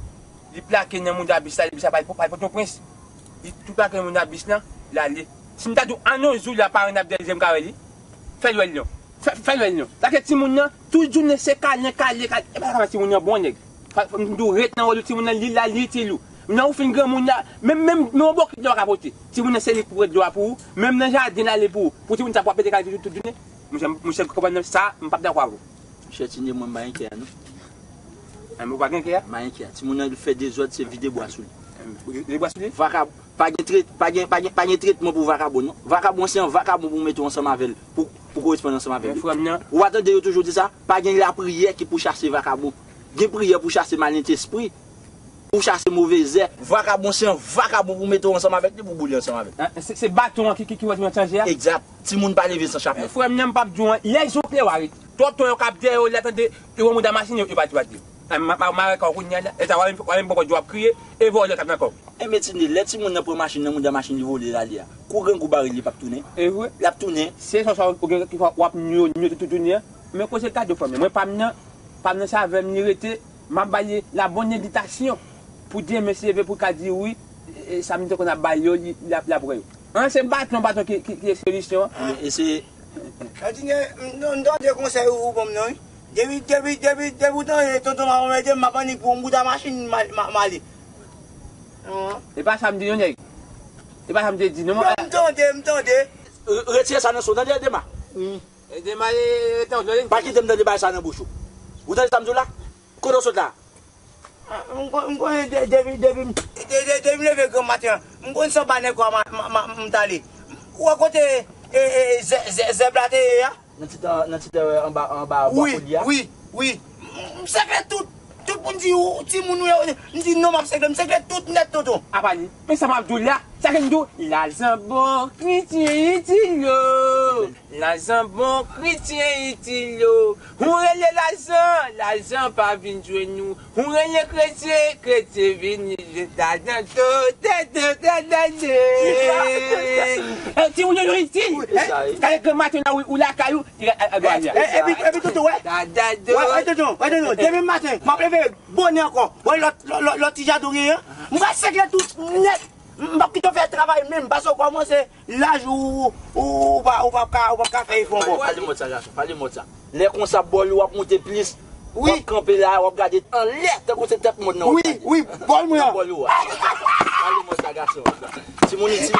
li plake nan mouda bis la, bis la pral, pral Pòtoprens. Li tou plake nan mouda bis lan, l ale. Si m ta di w, an yon jou la, paran l ap dèyè l, jan m ka wè li, fè l wè l non. Fè, fè l wè l non. Sa ke timoun nan, tout jounen se kalen, kale, kale. E pa sa timoun nan bon nèg. Fò m di w, ret nan wòl ou, timoun nan, li la, li itil ou. Nan ou fin granmoun la, menm, menm, menm yon bokit dlo w pa ka pote. Timoun nan, se li k pou pran dlo a pou ou. Menm nan jaden l ale pou ou. Pou timoun sa pou ap pete kale tout, tout jounen. Monchè, monchè, konprann sa, m p ap dakò avè w. Monchè Tine, mwen m pa gen kè a non. Ou pa gen kè a? M pa gen kè a. Timoun nan fè dezòd, se vide bwa sou li. Vide bwa sou li? Vakab-, pa gen tret-, pa gen, pa gen, pa gen tretman pou vakabon non. Vakabon se yon vakabon pou mete w ansanm avè l, pou, pou koresponn ansanm avè l. Ou pa tande yo toujou di sa? Pa gen lapriyè ki pou chase vakabon. Gen priyè pou chase malentespri. Pou chase move zè. Vakabon se yon vakabon pou mete w ansanm avèk li, pou boule ansanm avèk li. Se, se baton an ki, ki, ki wè timoun an chanje a? Egzat. Timoun pa leve san chapnèt. Frè m nan, m p ap di w, lè zon klè w a ret. Twòp tan yo k ap dèyè w la, tande, yo wè mouda machin, yo, yo pati, pati. M, m, m, m arete w kounye a la. E sa, w a menm, w a menm pran kòd yo ap kriye, e vòlè k ap nan kò w. Enben Tine, lè timoun nan pran machin nan, mouda machin li vole l ale a, kou grangou bare l, li p ap tounen? E vre. L ap tounen. Se sa sa ou gen ki fè w ap nyoto tout jounen an. Men koze gade fanmi, mwen pa m nan, pa m nan se avè m li rete, m ap ba li la bonne inditasyon pou demen se leve pou l ka di wi, e, sa m te konn ap ba l yo, li, l ap, l ap wè yo. An, se baton, baton ki, ki, ki solisyon an. E, e se Tine, m, m tande konsèy ou, ou ban m nan, wi. Depi, depi, depi, depi w tande tonton m ap anmède m, m ap annik pou yon bouda machin, m al, m a-, m ale. E pa sa m di non, nèg. E pa sa m te di non. Non, m tande, m tande. Re-, retire sa nan son, tande, Dema. E Dema, e, e, tande. Pa kite m tande bagay sa nan bouch ou. Ou tande sa m di w la? Kote w sot la? Ah, m kon-, m konnen de-, depi, depi m, de-, de-, depi m leve granmaten an, m konn sanba nèg wa ma-, ma-, ma-, m t ale. Ou wè kote, e, e, zè-, zè-, zèb la te ye a? Nan ti tan, nan ti tan, anba, anba bwa koli a? Wi, wi, wi. M, m sègle tout, tout moun di ou, timoun ou ye, m di non, m ap sègle, m sègle tout nèt, tonton. Apa li? Men sa m ap di w la, sa ke m di w, lajan bon, kretyen itil yo. Lajan bon, kretyen itil yo. Ou rele lajan, lajan pa vin jwenn ou. Ou rele kretyen, kretyen vin jwenn lajan. To, to, to, to, to, to. Eh, timoun yo, yo itil. Wi, sa ye. Kale granmaten la, ou, ou lakay ou, li, a, a, a, a, epi, epi, tonton, wè. Wè, wè, tonton, wè, tonton, demen maten, m ap leve bonè ankò. Wè, lòt, lòt, lòt, lòt ti jadon genyen an. M pral sègle tout nèt. M p ap kite w fè travay menm, paske w kòmanse laj ou, ou, ou pa, ou p ap ka, ou p ap ka fè efò ankò. Pa di mòd sa, gason, pa di mòd sa. Lè konsa, bòl ou ap monte plis. Wi. W ap kanpe la, w ap gade anlè, tankou se tèt mòn nan w ap gade. Wi, wi, bòl mwen an. Nan bòl ou a. Pa di mòd sa, gason. Timoun itil,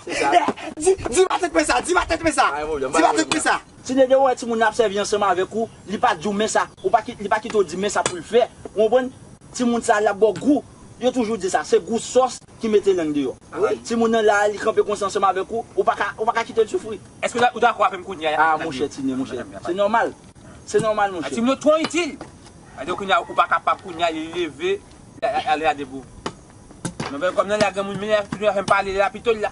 se sa. Di, di pa tèt mwen sa, di pa tèt mwen sa. Pa gen pwoblèm, pa gen pwoblèm. Di pa tèt mwen sa. Tine, depi w wè timoun nan ap sèvi ansanm avèk ou, li pa di w men sa, ou pa ki, li pa kite w di men sa pou l fè. Ou konprann? Timoun sa a, l ap ba w gou. Yo toujou di sa, se gou sòs ki mete lang deyò. Wi. Timoun nan la, li kanpe konsa ansanm avèk ou, ou pa ka, ou pa ka kite l soufri. Èske w dakò avè m kounye a? Ah, monchè, Tine, monchè. Se nòmal. Se nòmal, monchè. Timoun yo twò itil. Gade kounye a, ou pa kapab kounye a, li leve, l a, l a, l a debout. Non, men kòm nan la, granmoun, men la, toujou fè m pale la, pito l la.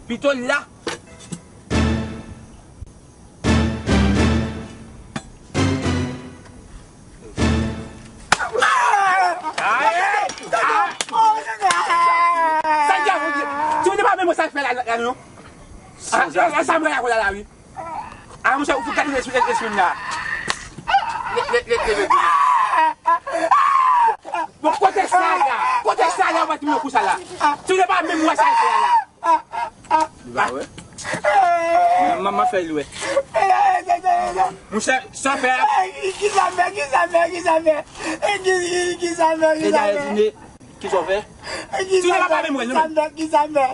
Pito l la. Sa l di a, Bondye? Timoun nan pa menm wè sa l fè la, la, non. A, a, a, sa m wè la, la, wi. A, monchè, ou fout gate lespri, lespri m la. Le, le, le, le, le, le. Bon, kote sa la? Kote sa la, ou wè timoun nan kou sa la? Timoun nan pa menm wè sa l fè la. Li pa wè. M, m, m ap fè l wè. Monchè, sa w fè a. Kisa m fè, kisa m fè, kisa m fè? Ki, ki, kisa m fè, kisa m fè? Kisa w fè? Kisa m fè, kisa m fè?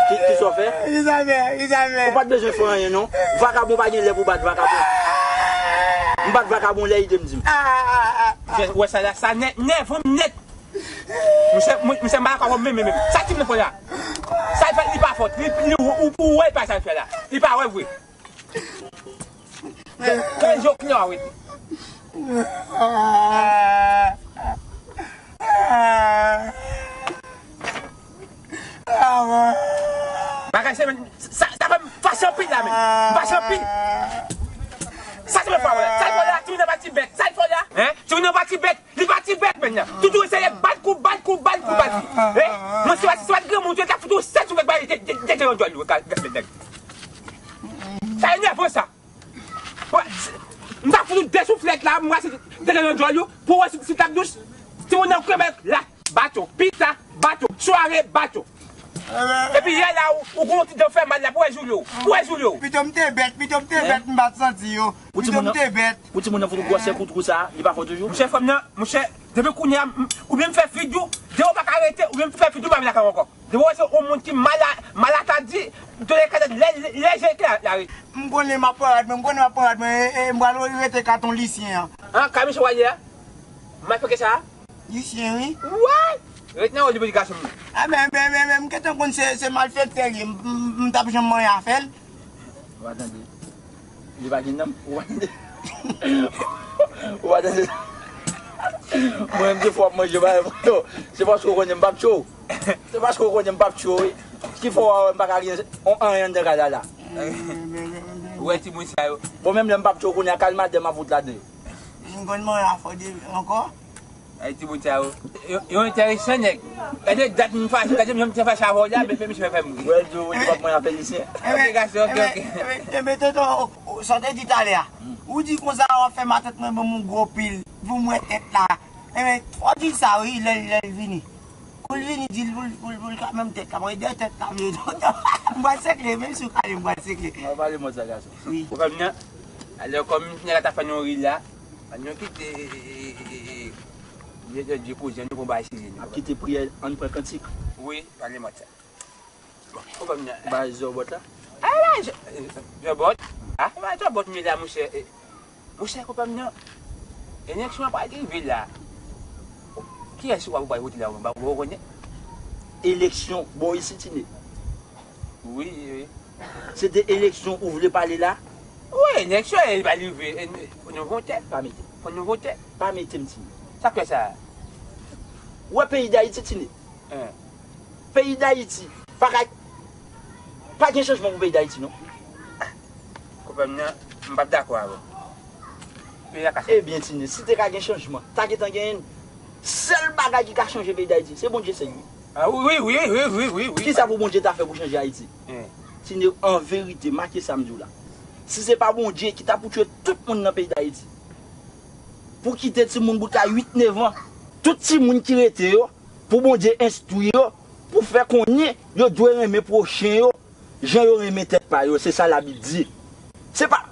Ki, kisa w fè? Kisa m fè, kisa m fè? Ou pa t bezwen fè anyen, non. Vakabon pa gen lè pou bat vakabon. M bat vakabon lè ide m di m. Wè sa la, sa nè-, nève m nèt. Misye, mi-, misye malakwa menm, menm, menm. Sa timoun nan fè la? Sa l fè, li pa fòt. Li, li, ou, ou, ou wè pa sa l fè la. Li pa wè vre. Kè, kè jòk li a wete. Bagay se men, sa, sa fè m fache anpil la menm. M fache anpil. Sa se men fè la. Sa l fè la, timoun nan pa ti bèt. Sa l fè la. Hein? Timoun nan pa ti bèt. Li pa ti bèt, menn nan. Toutou eseye bat kou, bat kou, bat kou, bat kou. Eh? Mwen, si pa, si pa t granmoun, te ta foutou sèt sou bèk, ba, te, te, te, te, yon djòl, yo, ka, ka, nèg. Sa enèvan, sa. Wè, si, m ta foutou de souflèt la, m rase te, te, yon djòl, yo, pou wè si, si t ap dous. Timoun nan, kwè bèk la, bato, pita, bato, sware, bato. Epi yè la, ou, ou gon ti dan fè mal la, pou wè Julio, pou wè Julio. Pito m te bèt, pito m te bèt, m pa t santi yo. Pito m te bèt. Ou timoun nan fout ou gwòsè kou twou sa, li pa fò toujou? Monchè, fanm nan, monchè, depi kounye a, m, oubyen m fè fidyo, depi w pa ka rete, oubyen m fè fidyo, m pa vin lakay ou ankò. Depi w wè se yon moun ki mala-, malatadi, de lè, lè, lè, lè, lè, lè, m konnen m ap pran rad mwen, m konnen m ap pran rad mwen, e, e, m pral rete katon lisyen an. An, kay misye w al ye a? M al fè ke sa? Lisyen, wi. What? Ret nan wòl li, gason m. A, men, men, men, men, m gentan konn se, se malfektè li ye. M, m, m t ap janm manyen afè l. Ou pa tande. Li pa gen nanm. Ou pa tande. Ou pa tande. Mwen menm, defwa, m manje, pa, se paske w konnen m p ap tchwe w. Se paske w konnen m p ap tchwe w, wi. Ki fè w wè m pa ka gen on, anyen anndan kay la, la. Ou wè timoun sa yo. Bon, menm lè m p ap tchwe w, kounye a, kay madanm ap fout ladan yo. M konn manyen afè w de ankò. Ay, timoun sa yo. Yo, yo enteresan, nèg. Gade dat m fache, gade jan m te fache avè w la, men, men misye fè m ri. Wè, di w, di w ap mwen avè misye. Ok, gason, ok, ok. Enben, enben, tonton, ou, ou, sa w te di talè a. Ou di konsa, w ap fè matant mwen ban m yon gwo pil, pou m wè tèt la. Enben, fò w di l sa, wi, lè, lè l vini. Kou l vini, di l pou l, pou l, pou l ka menm tèt la. Mwen, dèyè tèt la, m pral sekle, menm si w kale, m pral sekle. Mwen pale mwen sa, gason. Wi. Ou konprann mwen? Alò, kòm nèg la ta fè nou ri la, ann nou kite, e, e, e, e, e, di koze, nou pran bagay serye, nou. Ap kite priyè, ann pran kantik. Wi, pale mwen sa. Bon, ou konprann mwen? Ba zòbòt la. A la, zò-, zòbòt? A, ba zòbòt, men la, monchè, e, Monchè, konpè m nan, eleksyon an pral rive la. Kiyès ou pral vote la, ou menm, ou konnen? Eleksyon bò isit, Tine. Wi, wi. Se de eleksyon ou vle pale la? Wi, eleksyon an pral rive. E, nou, nou vote. Pa mete. Fò nou vote. Pa mete m, Tine. Sa k fè sa? Ou wè peyi Dayiti, Tine? Hein. Peyi Dayiti pa ka, pa gen chanjman pou peyi Dayiti, non. Konpè m nan, m p ap dakò avè w. Peyi a ka chanje. Ebyen, Tine, si te ka gen chanjman, ta gentan genyen l. Sèl bagay ki ka chanje peyi Dayiti, se Bondye sèl, wi. A, wi, wi. Kisa pou Bondye ta fè pou chanje Ayiti? Hein. Tine, an verite, make sa m di w la. Si se pa Bondye ki ta pou tchwe tout moun nan peyi Dayiti, pou kite timoun bout la uit, nèf an, tout timoun ki rete yo, pou Bondye enstwi yo, pou fè konnen yo dwe renmen pwochen yo, jan yo renmen tèt pa yo, se sa Labib di. Se pa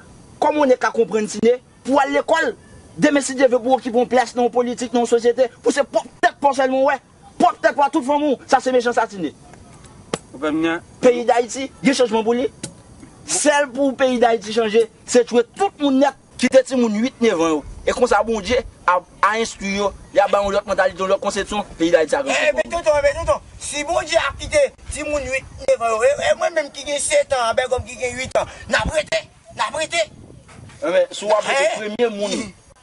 kòman w ka konprann, Tine, pou w al lekòl, demen, si Dye vle, pou w okipe yon plas nan yon politik, nan yon sosyete, pou se pwòp tèt pa w sèlman w wè, pwòp tèt pa w, tout fanmi w, sa se mechan sa, Tine. Ou konprann mwen? Peyi Dayiti, gen chanjman pou li. Sèl pou peyi Dayiti chanje, se tchwe tout moun nèt. Kite timoun uit, nèf an yo. E konsa Bondye a, a enstwi yo, li a ba yon lòt mantalite, yon lòt konsepsyon, peyi Dayiti a gen. Enben, tonton, enben, tonton, si Bondye ap kite timoun uit, nèf an yo, e, e mwen menm ki gen sèt an, avèk òm ki gen uit an, n ap rete, n ap rete. Enben, si w ap rete, premye moun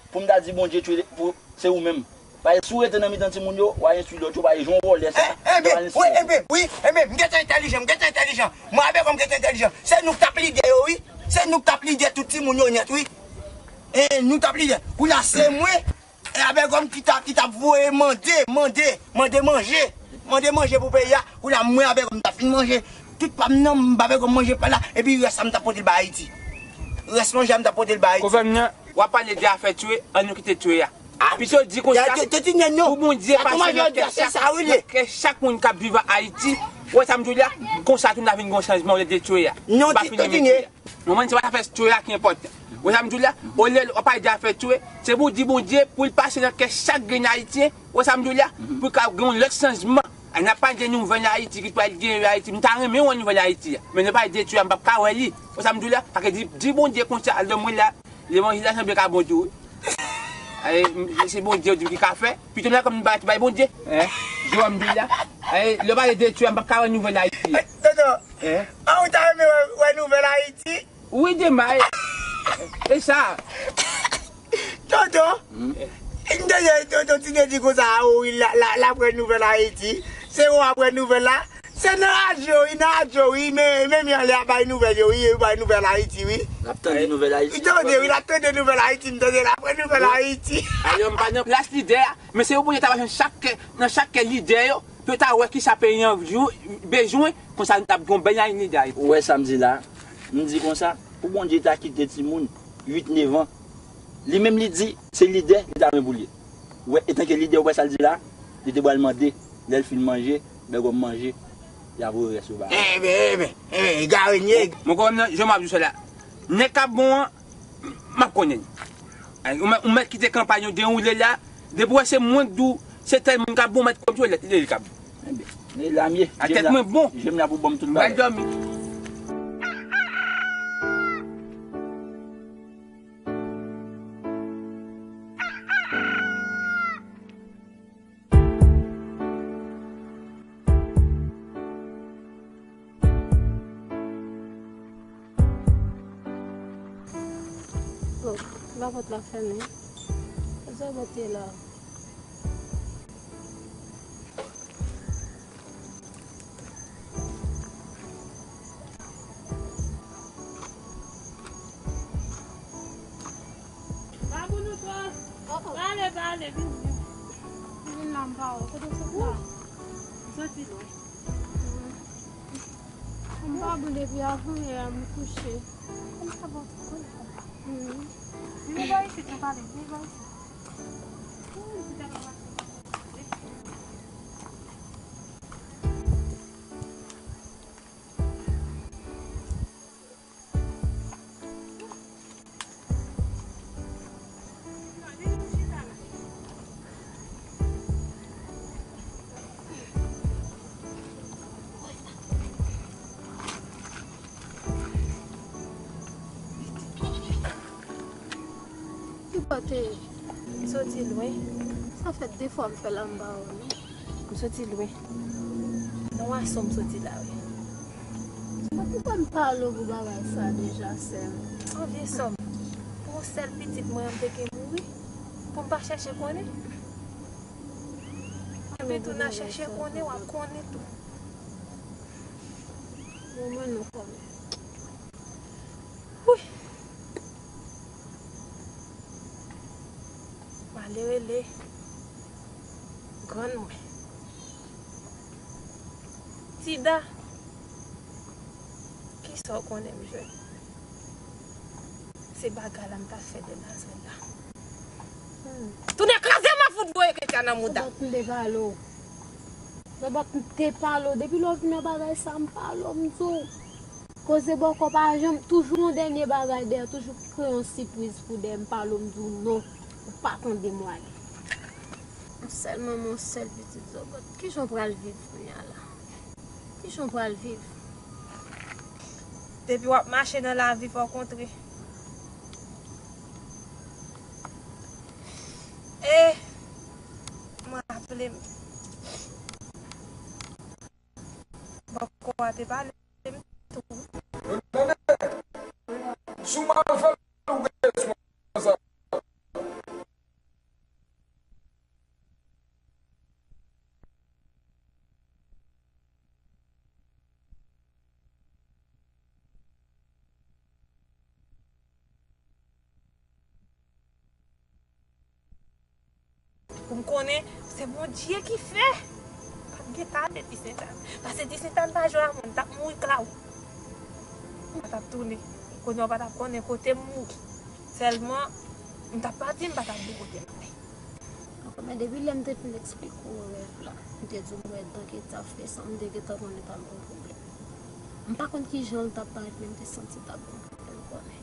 pou m ta di Bondye tchwe, pou, se ou menm. Paske si w rete nan mitan timoun yo, w a enstwi lòt yo, paske jan w vòlè sa, yo pral enstwi lòt yo. Enben, wi, enben, wi, enben, m gentan entèlijan, m gentan entèlijan. Mwen avèk òm gentan entèlijan. Se nou k t ap lidè yo, wi. Se nou k t ap lidè tout timoun yo nèt, wi. E nou t ap lidè. Kounye a se mwen, e avèk òm ki t ap, ki t ap voye mande, mande, mande manje. Mande manje pou peyi a. Kounye a mwen avèk òm t ap fin manje. Tout pa m nan, m avèk òm manje pa la. Epi rès la m t ap pote l bay Ayiti. Rès manje a m t ap pote l bay Ayiti. Konpè m nan, w ap pale de afè tchwe, ann nou kite tchwe a. Pito di konsa, pou Bondye pase nan kè chak, nan kè chak moun k ap viv an Ayiti. Ou wè sa m di w la? Konsa tou n a vin gen yon chanjman olye de tchwe a. Non, pa fini met tchwe a. Mwen, se pa afè tchwe a ki enpòtan. Ou wè sa m di w la? Olye w ap pale de afè tchwe, se pou w di Bondye pou l pase nan kè chak grenn Ayisyen. Ou wè sa m di w la? Pou l ka gen yon lòt chanjman. N ap pale de nouvèl Ayiti ki pral gen Ayiti. M ta renmen wè nouvèl Ayiti a. Men nou pale de tchwe a, m p ap ka wè li. Ou wè sa m di w la? Sa vle di, di Bondye konsa, lè mwen la, levanjil la sanble ka bon tou, wi. Ay, m, se Bondye w di m ki ka fè. Pito m la kòm m bay, bay Bondye. Hein? Jewòm di la. Ay, lè w pale de tchwe a, m p ap ka wè nouvèl Ayiti. Tonton, hein? A, ou ta renmen wè, wè nouvèl Ayiti? Wi, demen. E sa? Tonton, m tande tonton Tine di konsa, a, wi, l a, l a, l ap wè nouvèl Ayiti. Se ou ap wè nouvèl la? Se nan radyo, wi, nan radyo, wi, men, men, men, lè y ap bay nouvèl yo, wi, yo bay nouvèl Ayiti, wi. N ap tande nouvèl Ayiti. Wi, tande, wi, n ap tande nouvèl Ayiti, m tande, n ap wè nouvèl Ayiti. Alò, m pa nan plas lidè a, men se yo pou yo ta nan chak, nan chak lidè yo, pou yo ta wè kisa peyi an bezwen, konsa n t ap gen yon bèl lidè Ayiti. Ou wè sa m di la? M di konsa, pou Bondye ta kite timoun uit, nèf an, li menm li di, se lidè li ta renmen pou l ye. Ou wè, etanke lidè, ou wè sa l di la? Li te pral mande, lè l fin manje, bègòm manje, y a voye rès yo ba. Enben, enben, enben, egare nèg. Mwen konn nan, jan m ap di w sa la. Nèg k ap bon an, m ap konnen. Ay, ou mèt, ou mèt kite kanpay yo dewoule la, depi w wè se mwen k di w, se tèl moun k ap bon, ou mèt konn tou lè, lè l k ap bon. Enben, men la m ye. A tèt mwen bon. Je m la pou ban m tout bagay. Pral dòmi. Oh, lapòt la fèmen. Zòbòt ye la. Pa pou nou twò. Oh, oh. Pale, pale, vin, vin. la, m pa wè w. Kote w sot la? M soti lwen. M pa bon depi avanyè a, m kouche. Kòman sa bon? Kòman sa? Vin bò isit, nou pale. Vin bò isit. Vin isit, nou pale. Ki kote? M soti lwen. Sa fè de fwa m fè la m pa wè w non. M soti lwen. Nan Wason m soti la wi. Mwen poukwa m pale w pou bagay sa deja sè m? An vye sè m. Pou yon sèl pitit mwen an m te ke mouri. Pou m pa chèche konnen. Epi tou nan chèche konnen w ap konnen tou. Bon mwen non kòmè. Wi. Male rele grann mwen. Tida, kisa w konnen m jwenn? Se bagay la m ta fè de Nazwèl la. Tounen kraze m ap fout voye Ketia nan mouda. Zòbòt m te pale w. Zòbòt m te pale w. Depi lè w vin nan bagay sa m pale w m di w. Koze bòkò pa janm, toujou yon dènye bagay dèyè, toujou kreye yon sipriz pou dèyè m pale w m di w non, ou pa tande m w ale. Yon sèl manman, yon sèl pitit zòbòt. Kijan w pral viv kounye a la? Kijan w pral viv? Depi w ap mache nan lavi fò w kontre. E mwen raple m. Bòkò a te pale m tou. Sou mal fè l ou gen eswa sa. Pou m konnen, se Bondye ki fè. M p ap gen ta depi Sentàn. Pase di Sentàn pa jwe a mwen, m t ap mouri klawou. M pa t ap tounen. Kounye a w pa t ap konnen kote m mouri. Sèlman, m t ap pati, m pa t ap di kote m ale. Ankò, men depi lè m te fin eksplike w rèv la, m te di w m wè dan Ketia fè san m te gentan konnen t ap gen pwoblèm. M pa konn kijan l t ap parèt, men m te santi t ap gen pwoblèm, konnen.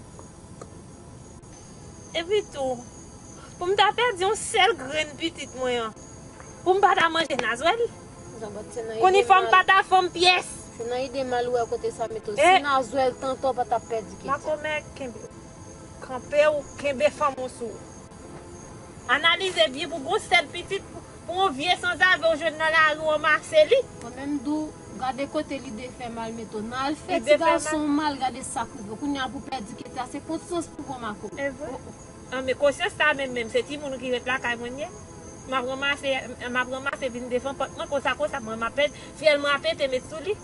Epi tou, pou m ta pèdi yon sèl grenn pitit mwen an, pou m pa ta manje Nazwèl? Konn li fè m pa ta fè m pyès. Se nan ide mal ou wè kote sa mete w. Si Nazwèl tante w pa t ap pèdi Ketia. Makomè kenbe w. Kanpe w, kenbe fanm ou sou ou. Analize byen pou gon sèl pitit, pou yon vye sanzave w jwenn nan lari w ranmase li. Mwen menm m di w, gade kote lide fè mal mete w. Nan al fè ti gason w mal, gade sa k rive w. Kounye a pou pèdi Ketia, se konsyans pou pran makomè. E vre? An, men konsyans sa menm, menm, se timoun ki ret lakay mwen ye. M ap ranmase, m ap ranmase vin devan pòt mwen, konsa, konsa, mwen m ap pèdi, fyèl mwen ap pete met sou li.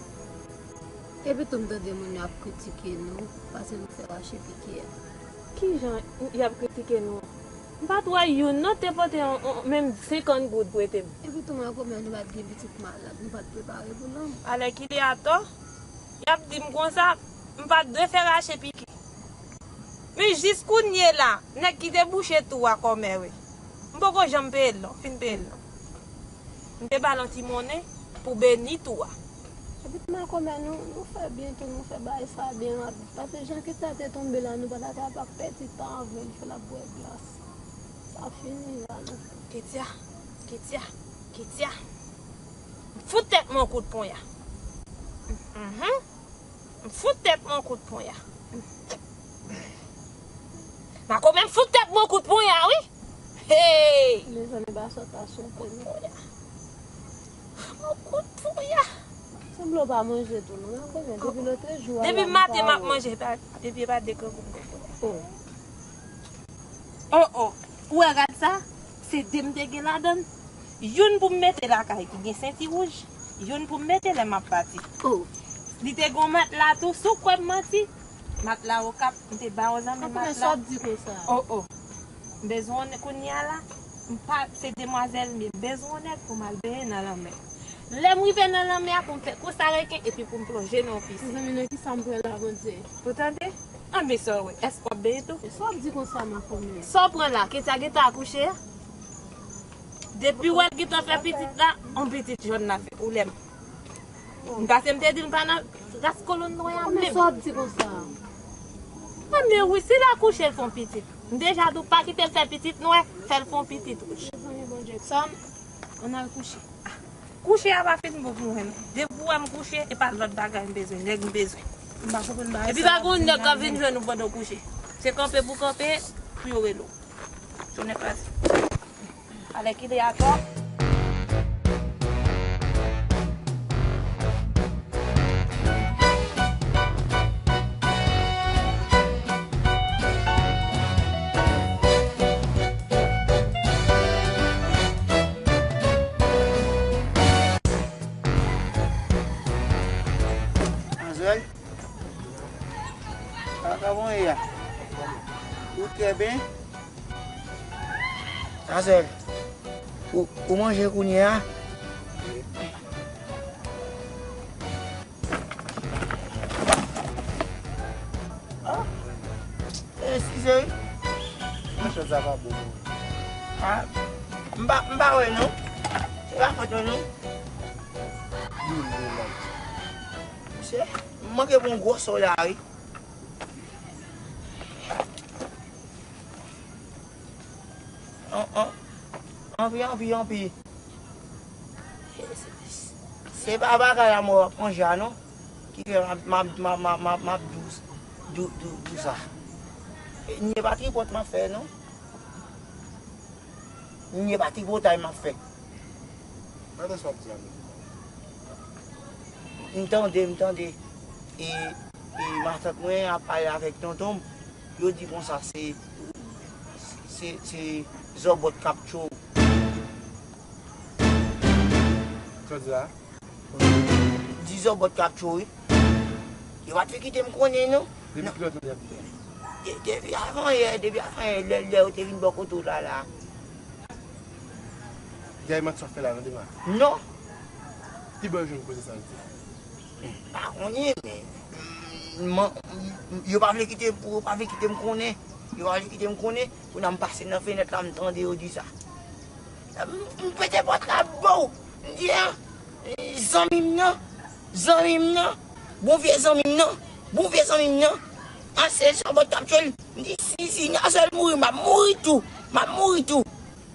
Epi tou m tande moun yo ap kritike nou, paske nou fè rache pike a. Kijan y ap kritike nou an? M pa t wè youn non te pote yon, yon, menm senkant goud prete m. Epi tou makomè nou pa t gen pitit malad, nou pa t prepare pou lanmò. Alèkile atò, y ap di m konsa, m pa t dwe fè rache pike. Men jis kounye la, nèg ki te bouche twou a kòmè wi. M poko janm peye l non, fin peye l non. M te ba l yon ti monnen pou beni twou a. Epi makomè nou, nou fè byen tou, nou fè bagay sa byen rapid. Paske jan Ketia te tonbe la, nou pa ta kapab pèdi tan avè l, fè l ap bwè glas. Sa fini la non. Ketia, Ketia, Ketia. Fout tèt mwen yon kout ponya. Mhm. M fout tèt mwen yon kout ponya. Makomè m fout tèt mwen yon kout ponya wi. Hey! Mezanmi, ba sòt la sou pwen. Yon kout ponya. Sanble w pa manje tou non, makomè. Depi lòtrejou a la. Depi maten m ap manje, depi e pa de grangou m poko. Oh. Oh, oh. Ou wè rad sa? Se de m te gen ladan l. Youn pou m mete lakay ki gen senti wouj, youn pou m mete lè m ap pati. Oh. Li te gen yon matla tou, si w kwè m manti. Matla Okap, m te ba w nan men matla. Sa w ap di konsa? Oh, oh. M bezwen w kounye a la. M pa, se demwazèl m ye. M bezwen yon nèg pou m al benyen nan lanmè. Lè m rive nan lanmè a, pou m fè kou sa reken, epi pou m plonje nan yon pisin. Mezanmi, nan kisa m pran la, Bondye? Ou tande? Anben sa w wè, èske w ap benyen tou? Sa w ap di konsa, Makomè? Sa w pran la, Ketia gentan akouche a? Depi w wè l gentan fè pitit la, yon pitit jòn la fè, ou lè m. M pase m te di l m pa nan ras kolòn nwè a menm. Sa w ap di konsa? Anben wi, si l akouche, l fè yon pitit. M deja di w pa kite l fè pitit nwè, fè l fè yon pitit wouj. Mezanmi, Bondye, Sam, ann al kouche. Kouche a pa fin bon pou mwen non. Depi w wè m kouche, e pa lòt bagay m bezwen, nèg m bezwen. M pa konprann bagay sa. Epi pa gen yon nèg k ap vin jwenn ou pandan w kouche. Se kanpe pou kanpe, pou yo rele w. Jounen pase. Alèkile atò. Manzèl? Sa, kòman w ye a? Ou trè byen? Manzèl, ou, ou manje kounye a? Ah, eskize wi. Machad sa pa bon non. Ah, m pa, m pa wè non. Se pa fòt mwen non. Misye, m manke pran yon gwo sò la wi. An, an, anpi, anpi, anpi. Se, se, se pa bagay la mwen ap manje a non. Ki fè m ap, m ap, m ap, m ap, m ap, m ap dous, dou, dou, dou sa. E, ni e pa tripòt m ap fè non. Ni e pa tripotay m ap fè. Gade sa w ap di a menm. M tande, m tande. E, e matant mwen ap pale avèk tonton m. Yo di konsa se, se, se zòbòt k ap tchwe w. Sa w di la? Di zòbòt k ap tchwe w wi. Yo pa t vle kite m konnen non. Depi kilè w tande y ap di sa? De-, depi avan yè, depi avan yè, lè, lè yo te vin bò kote w la, la. Gade manti w ap fè la, non, Dema? Non. Ki bò yo jwenn koze sa yo di? M pa konnen, men, mm, man, yo pa vle kite, yo pa vle kite m konnen. Yo pa vle kite m konnen. Kounye a m pase nan fenèt la, m tande yo di sa. M, m pete pòt la, bow! M di, a, zanmi m nan, zanmi m nan, bon vye zanmi m nan, bon vye zanmi m nan. A, se zòbòt k ap tchwe l. M di, si, si Nazwèl mouri, m ap mouri tou. M ap mouri tou.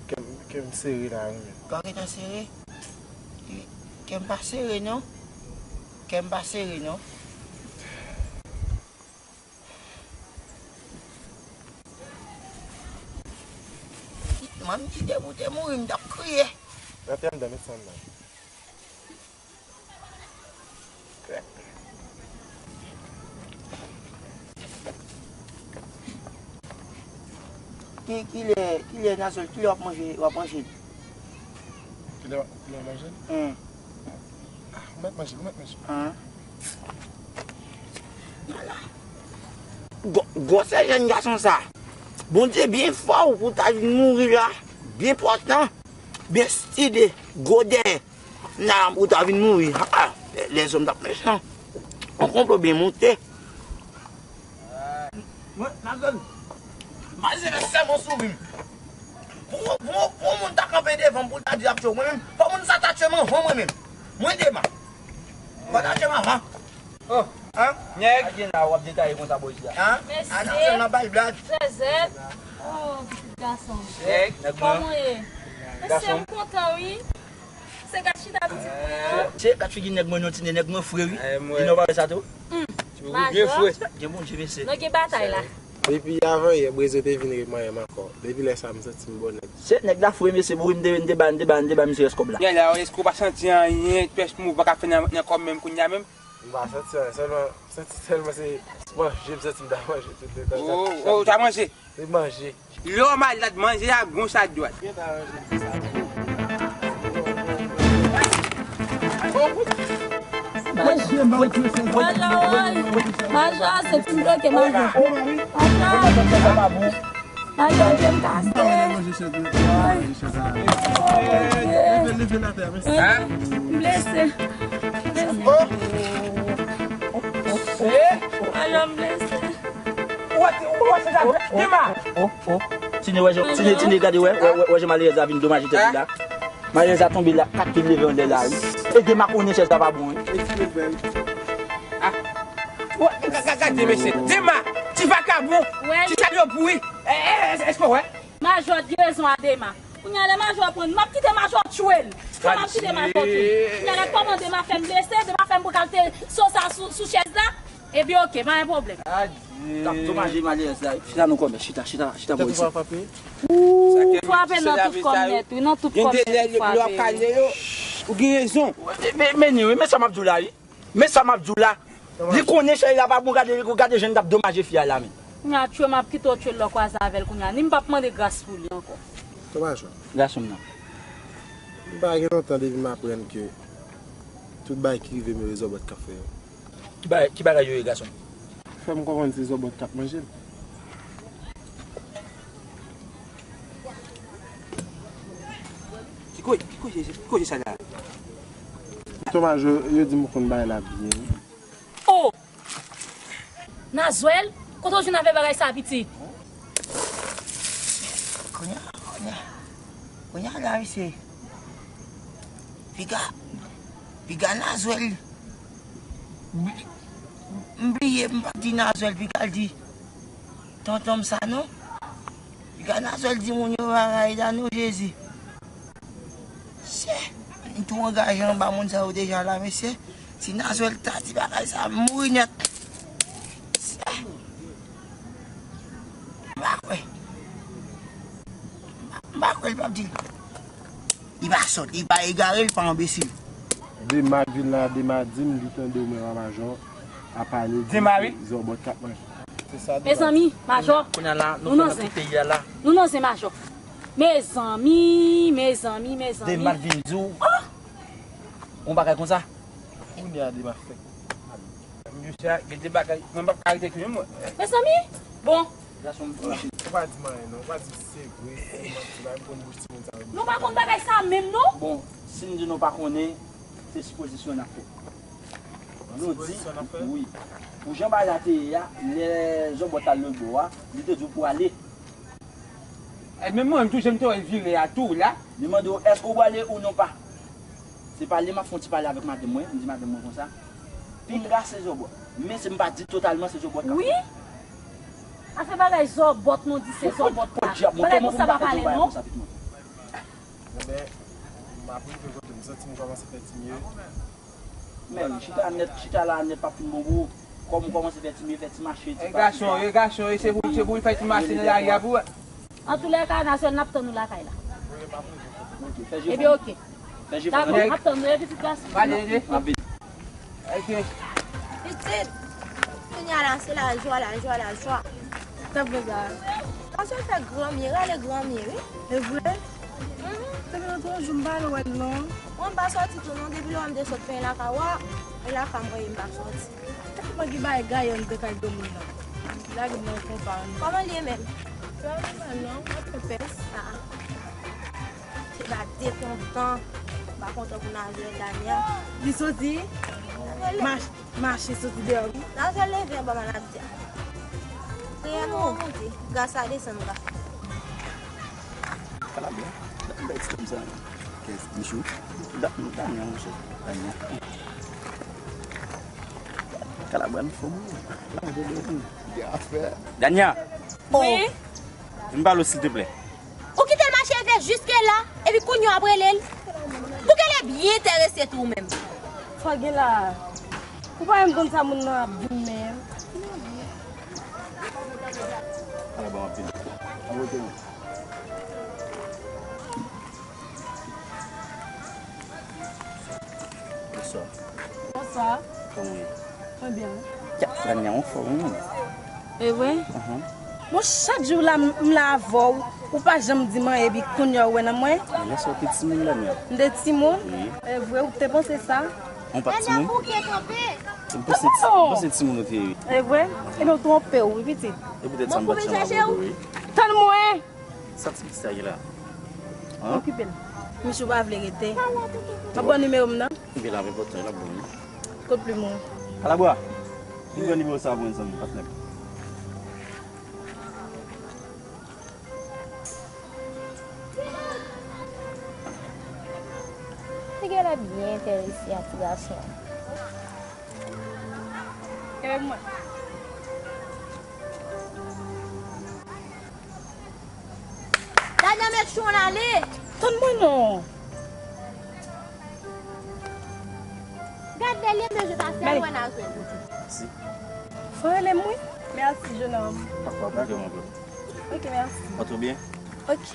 Kè m, kè m sere la, wi, men. Kè w gentan sere? Kè m pa sere, non. Kè m pa sere, non. Manmi, si te pou te mouri, m t ap kriye. Nan tè anndan, met sa anndan. Ki, kilè, kilè Nazwèl, kilè w ap manje, w ap manje? Kilè, kilè w ap manje? Hmm. Ah, ou mèt manje, ou mèt manje. Hein? Gwo, gwosè jèn gason sa. Bondye byen fò w pou ta vin mouri la. Byen pòtan. Byen stide. Gwo dèyè. Nan ou ta vin mouri. Ha, ha. Lèzòm t ap mechan. Yon konplo byen monte. Mwen, Nazwèl, malzere sèlman souri m. Pou, pou, pou yon moun ta kanpe devan m pou l ta di l ap tchwe w, mwen menm, fò moun sa ta tchwe m anvan mwen menm. Mwen Dema. Fò ta tchwe m anvan. Oh, hein? Nèg. Ajen la, w ap detaye konsa bò isi a. Hein? Mesye. Attention, nan bay blag. Trèzè. Oh, pitit gason. Nèg, nèg mwen. Kòman w ye? Mesye, m kontan, wi. Se gad chita pitit mwen an. Se gad figi nèg mwen, non, tine nèg mwen fre, wi. Li nan pale sa tou. Hmm. Ti bout byen fre. Gen Bondye, mesye. Nou gen batay la. Depi avan yè, Breze te vin remanyen m ankò. Depi lè sa, m santi m bon nèg. Se nèg la fre, mesye, pou wi, m te, m te ba, m te ba, m te ba misye rès kòb la. Yè la, èske w pa santi anyen, pyès mou pa ka fè nan, nan kò m menm kounye a menm? M pa santi anyen, sèlman, m santi sèlman se manje, m santi m ta manje tout letan. Oh, oh, ou ta manje? Se manje. Lè w malad, manje a goch a dwat. Gen ta ranje sa. Majò, majò, se ti m bloke, majò. Majò, majò, je m kase. Leve, leve l atè, mesye. Hein? M blese. M blese. Oh! Ajan m blese. Ou wè, ou wè se sa, Dema? Oh, oh, oh. Tini, wè, Tini, Tini, gade, wè, wè, wè, wè, jan malerèz la vin domaje tèt li la. Malerèz la tonbe la, kat pye leve anndan la, wi. E Dema konnen chèz la pa bon, wi. Wè, ga-, ga-, gade, mesye. Dema, ti vakabon, ti salopri. Eh, eh, eh, èske w wè? Majò t gen rezon a Dema. Kounye a lè Majò pran, m ap kite Majò tchwe l. Kouman m ap kite Majò tchwe l? Kounye a lè kòman Dema fè m blese, Dema fè m pran kalte so sa sou, sou chèz la. Ebyen, oke, pa gen pwoblèm. T ap domaje malerèz la. Chita non kòmè, chita, chita, chita bò isi. Ou frape nan tout kòm nèt, wi, nan tout kòm nèt ou frape. Ou gen rezon. Men, men, men, men sa m ap di w la, wi. Men sa m ap di w la. Li konnen chèz la pa bon, gade, gade jan l t ap domaje fi a la, men. Kounye a, tchwe, m ap kite w tchwe l lè w kwaze avè l kounye a. Ni m p ap mande gras pou li ankò. Tonton Majò. Gason m nan. M pa gen lontan depi m aprann ke tout bagay ki rive m yo, e Zòbòt k ap fè yo. Ki bagay, ki bagay yo ye, gason m? Fè m konprann se Zòbòt k ap manje l. Ki ko-, ki koze, ki koze sa la? Tonton Majò, yo di m konn bagay la byen. Oh! Nazwèl, kote w jwenn avè bagay sa, pitit? Kounye a, kounye a, kounye a la, misye. Piga, piga Nazwèl. M bliye, m pa t di Nazwèl, piga l di tonton m sa, non. Piga Nazwèl di moun yo bagay la, non, Jezi. Se, m tou angaje anba moun sa yo deja la, mesye. Si Nazwèl ta di bagay sa, m mouri nèt. Se, m pa kwè. M pa kwè l p ap di l. Li pa sòt, li pa egare, li pa enbesil. Dema k vin la, Dema di m li tande w menm a Majò ap pale, di Zòbòt k ap manje. Mezanmi, Majò, nou nan zen. Nou nan zen, Majò. Mezanmi, mezanmi, mezanmi. Dema k vin di w. Oh! Yon bagay konsa. Kounye a Dema fèk. Misye a gen de bagay, mwen p ap ka rete tou menm mwen. Mezanmi, bon. Gason m, ou pa di m anyen non, ou pa di m se vre, se manti, pa m konn bouch timoun sa yo. Nou pa konn bagay sa menm non. Bon, si n di nou pa konnen, se sipozisyon n ap fè. Nou di, wi. Pou jan bagay la te ye a, lè Zòbòt al lòt bò a, li te di w pou ale. E menm mwen menm tou, jan m te wè l vire a tou la. Li mande w, èske w prale ou non pa? Se pa lè m ap fè yon ti pale avèk madanm mwen, m di madanm mwen konsa, pinga se Zòbòt. Men se m pa di totalman se Zòbòt k ap fè. Wi. Afè bagay Zòbòt, nou di se Zòbòt la. Bagay konsa pa pale non. Enben, m ap rive kote m santi m kòmanse fè ti mye. Men, chita nèt, chita la nèt p ap fin bon pou ou. Kòm ou kòmanse fè ti mye, fè ti mache, ti pati. E gason, e gason, e se pou, se pou l fè ti mache nan lari a pou wè. Antoulèka, Nazwèl, n ap tann ou lakay la. Ok, fè je pou mwen. Ebyen, ok. Fè je pou mwen. Dakò, n ap tann ou, e pitit gason. Pale, pale. N ap vini. Ok. Pitit, kounye a la, se lajwa, lajwa, lajwa. Sa vle sa? Paske l fè granmye, rale granmye, wi. E vre? Mhm. Depi nan twa jou m pa wè l non. Mwen m pa sòti tou non, depi lè w m te sot penyen lakay ou a, e lakay mwen ye m pa sòti. Mwen ki bay gayon de kay granmoun nan. Lage m nan konpa an. Kòman l ye menm? Sa va pa non, mwen fè pès. Ah, ah. Se pa de kontan. M pa kontan pou Nazwèl Dania. Li soti? Mach. Mache soti deyò wi. Nazwèl leve anba maladi a. Priyè nou remonte, gras la desann bra. Kalabwa, dat bèt kòmsa. Kès, Michou. Dat, dat nyan, monchè. Dat nyan. Kalabwa, nou fò mwen. Gen afè. Dania. Wi. Vin pale w, silteplè. Ou kite l mache vè jiske la, epi kounye a w ap rele l. Ou genlè byen enterese tou ou menm. Sa w gen la a? Ou pa menm konn sa moun nan ap di m menm. Ala bon, anpil. Anvoye nou. Bonswa. Bonswa. Kòman w ye? Mwen byen. Ya, Dania, ou fò, wi. E vre? Ahn. Bon, chak jou la, m, m la avè w, ou pa janm di m anyen, epi kounye a ou wè nan mwen? Lè sa w te timoun, Dania. M te timoun? Wi. E vre, ou te panse sa? Ou pa t timoun? Ou panse, ou panse timoun ou te ye, wi. E vre? Ebyen, ou twonpe w, wi, pitit. E poutèt sa m pa t janm avè w, wi. Tann mwen! Sa ti mesye a ye la? Hein? Okipe l. Misye ou pa vle rete. M ap ban nimewo m nan. Okipe la, men pòtan, l ap bon wi. Kot plim ou? Kalabwa. Vin pran nimewo sa pou mwen zanmi, patnè. Li genlè byen enterese a ti gason an. Kenbe pou mwen. Dada, make sure w ale. Tann mwen non. Gad lè li ap bezwen pase, al wè n a jwenn. Mèsi. Fò rele m wi. Mèsi, jenòm. Pa, pa, pa, pa, pa. Ok, mèsi. Entre bien. Ok.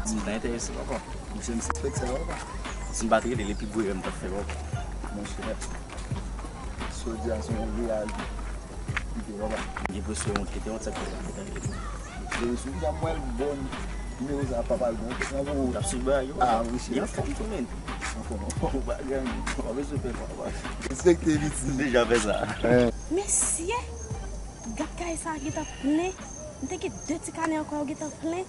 Di m pa enterese, papa. Misye m sispèk sa, papa. Si m pa t rele l, epi bwere m t ap fè, papa. Monchè, sa w di a se yon reyalite, papa. M gen presyon yon kete yon tèt. Reyisi wi, m wè l bon. Nimewo sa papa l bon. L ap swiv bagay yo. Ah, wi, cheri. Li anfòm tou, men. Anfòm, anfòm. Ou pa gen, ou pa bezwen pè, papa. Respekte, piti. Deja fè sa. Mesye, gad kay sa gentan plen. M te gen de ti kanè ankò, yo gentan plen.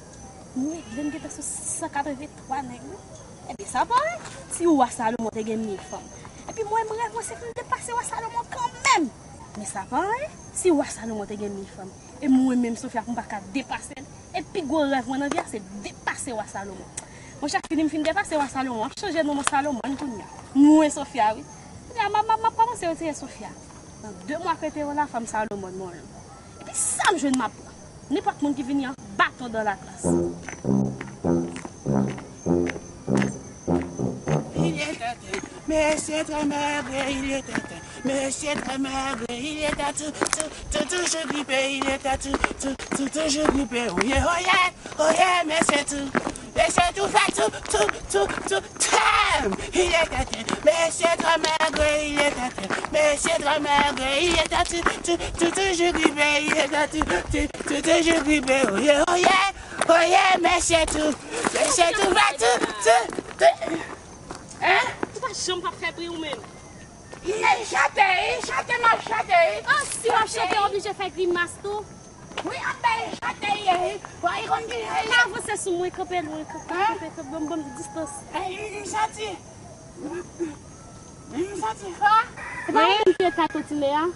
M regle, m gentan sou sis san katrevenntwa nèg, wi. Ebyen, sa pa anyen. Ti wa Salomon te gen mil fanm. Epi mwen, m rèv mwen se pou m depase wa Salomon kanmenm. Men sa pa anyen. Ti wa Salomon te gen mil fanm. E mwen menm, Sofia, pou m pa ka depase l. E pi gwo rèv mwen nan vi a, se depase wa Salomon. Monchè, fini m fin depase wa Salomon, m ap chanje non mwen Salomòn kounye a. Mwen, Sofia, wi. Kounye a, m ap, m ap, m ap kòmanse retire Sofia. Nan de mwa k rete yo la, fò m Salomòn mwen menm. Epi sa m jwenn m ap pran. Nenpòt moun ki vini an, bâton dans la glace. Il était un monsieur très maigre, il était un monsieur très maigre, il était tout, tout, tout, toujours grippé, il était tout, tout, tout, toujours grippé. Oh yeah, oh yeah, oh yeah, monsieur tout, monsieur tout fait tout, tout, tout, tout, time. Il était un monsieur très maigre, il était un monsieur très maigre, il était tout, tout, tout, toujours grippé, il était tout, tout, tout, toujours grippé. Oh yeah, oh yeah, oh yeah, monsieur tout, monsieur tout fait tout, tout, tout. Hein? Ou pa janm p ap fè bri ou menm. Li chante, li chante, m ap chante. Oh, si w ap chante, w oblije fè grimas tou. Wi, anpil chante li ye, wi. Bon, li konn ki jan li ye. Pa avanse sou mwen, kanpe lwen, kanpe, kanpe, kanpe, ban m, ban m distans. Eh, li, li santi. Li santi fò. Se pa ou menm ki eta tantine a?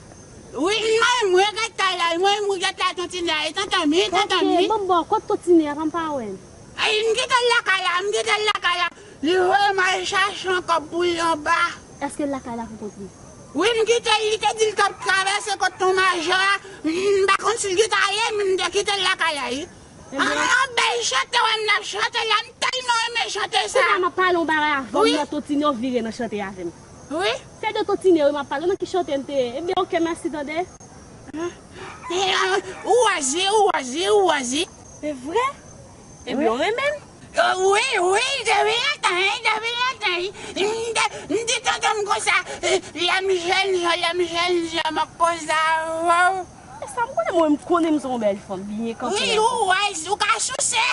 Wi, mwen, mwen geta la, mwen, mwen geta tantine a, e tantan mi, tantan mi. Ok, ban m bò, kot tantine a, pa m pa wè l. Ay, m kite l lakay la, m kite l lakay la. Li voye m al chache yon kòb pou li anba. Èske l lakay la pou kont li? Wi, m kite l, li te di l t ap travèse kot ton majò a. M pa konn si l gentan ale, men m te kite l lakay la, wi. Ebyen, an, bèl chante, wè m ap chante la, m tèlman renmen chante sa. Kounye a m ap pale yon bagay avè w, wi. Nan tantine w vire nan chante avè m. Wi. Se de tantine, wi, m ap pale, nan ki chante m te ye. Ebyen, ok, mèsi, tande. Ou wazi, ou wazi, ou wazi. Se vre? Ebyen, w renmen m? Wi, wi, depi lontan, wi, depi lontan, wi. M te, m di tonton m konsa, lè m jèn jan, lè m jèn jan, m ap koze avè w. E sa m konnen, mwen, m konnen m se yon bèl fanm, byen kanpe. Wi, ou wè, ou ka souse.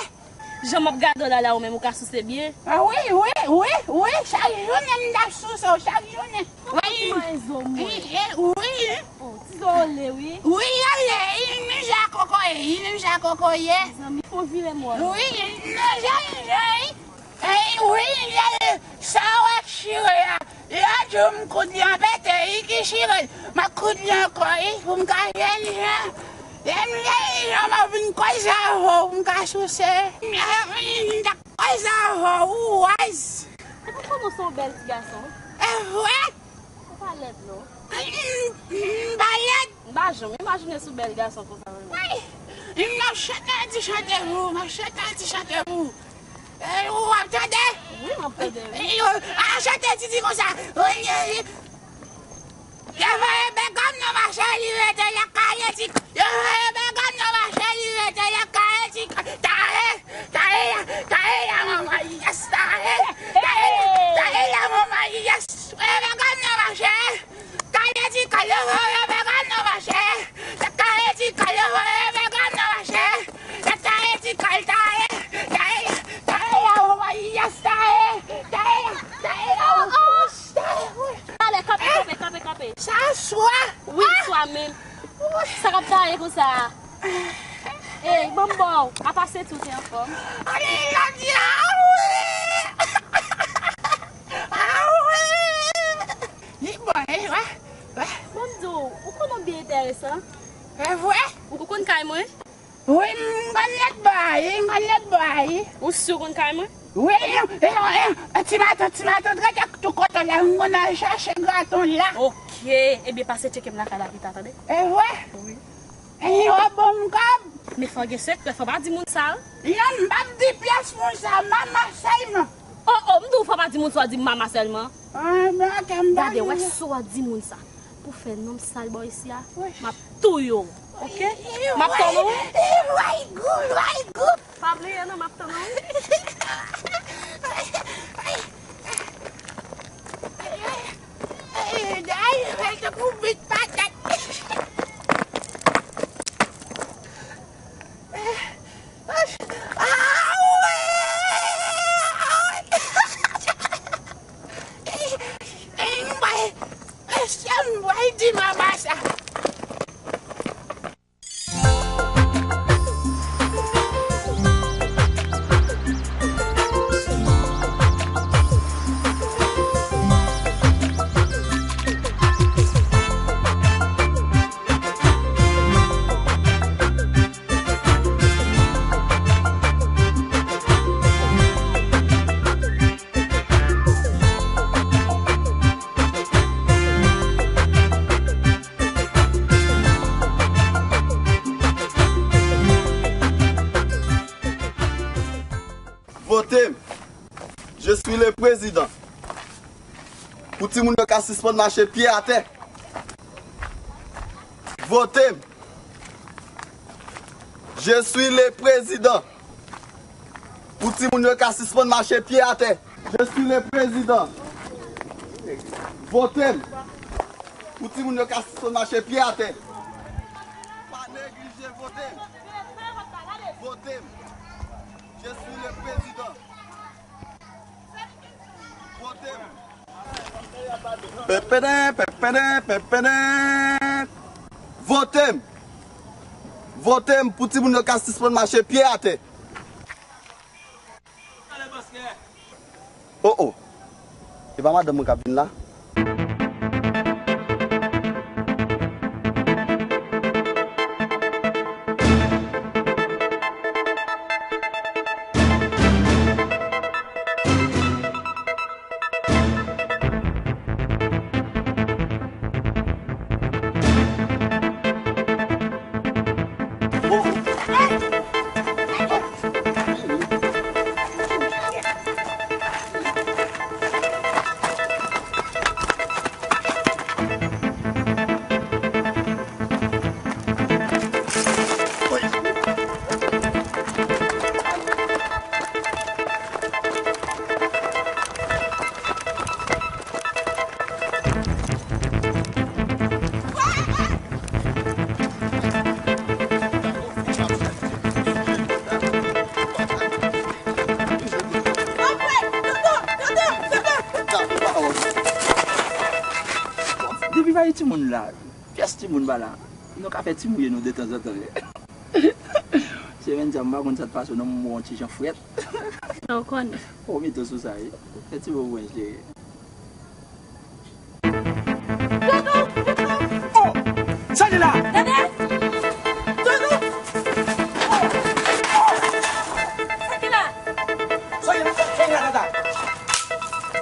Jan m ap gade w la, la, ou menm, ou ka souse byen. A wi, wi, wi, wi, chak jounen m t ap souse w, chak jounen. Wi, wi, wi. Oh, ti zo ole, wi. Wi, ale, li menm jan kokoye, li menm jan kokoye. Zanmi, fò vire mò. Wi, li menm jan, jan, wi. Ey, wi, li ale, sa w wè k chire a. Lòt jou m koud li an pete, li ki chire l. M ap koud li ankò, wi, pou m ka jwenn jan. Lè m jwenn jan, m ap vin koze avè w, pou m ka souse. M ap vin koze avè w, ou wè. Ou konnen w se yon bèl ti gason. E vre? Ou pa lèd non. M, m pa lèd. M pa janm imajine sou bèl gason konsa menm. Wi. M ap chante ti chante pou ou, m ap chante ti chante pou ou. E, ou ap tande? Wi, m ap tande, wi. E, yo, a chante ti di konsa. Wi, wi, wi. Yo voye bègòm nan mache, li rete lakay li ti. Yo voye bègòm nan mache, li rete lakay li ti. Tale, tale la, tale la, manman, yes, tale. Tale, tale la, manman, yes. Voye bègòm nan mache. Tale ti kal, yo voye bègòm nan mache. Wi, swa menm. Sa k ap taye konsa a? Ey, ban m ba w. Apa se tou te anfòm? Ani, jodi a, wi. A, wi. Li bon, e, wè, wè. Ban m di w, ou konn yon byen enteresan. E vre? Ou konn kay mwen? Wi, m konn lòt bò a, wi, m konn lòt bò a, wi. Ou si w konn kay mwen? Wi, e, e, e, e, ti matant, ti matant, rete tou kote w la, m konn al chache graton la. Ok, ebyen pase tcheke m lakay la pita, tande? E vre? Wi. E yo ban m kòb. Men fò gen sekrè, fò pa di moun sa. Non, m p ap di pyès moun sa, mama sèlman. O, o, m di w fò pa di moun sa, w di mama sèlman. Ah, men ok, m pa di. Gade, wè si w di moun sa. Pou fè nonm sal bò isi a, m ap touye w, ok? M ap tann ou. Way gou, way gou. Pa bliye non, m ap tann ou. Ay, ay, ay, ay, ay, tankou bit patat. Ah, wi! Mwen, mwen di mama sa. Vote m. Je suis le président. Pou timoun yo ka sispann mache pye atè. Vote m. Je suis le président. Pou timoun yo ka sispann mache pye atè. Je suis le président. Vote m. Pou timoun yo ka sispann mache pye atè. Pa neglije vote m. Vote m. Je suis le président. Vote m. Pèpèdè, pèpèdè, pèpèdè. Vote m. Vote m pou timoun yo ka sispann mache pye atè. O, o. E pa madanm mwen k ap vin la? Depi bay timoun la, pyès timoun pa la, nou ka fè ti mouye nou detanzantan. Semèn sa, m pa konn sa t pase w non, m wè w yon ti jan frèt. Sa w konnen. Fò w mete w sou sa, wi. Fè ti bo pou mwen, cheri. Doudou! Doudou! Oh! Sa ki la? Dede! Doudou! Oh! Oh! Sa ki la? Sa ki la? Sa ki la, tata?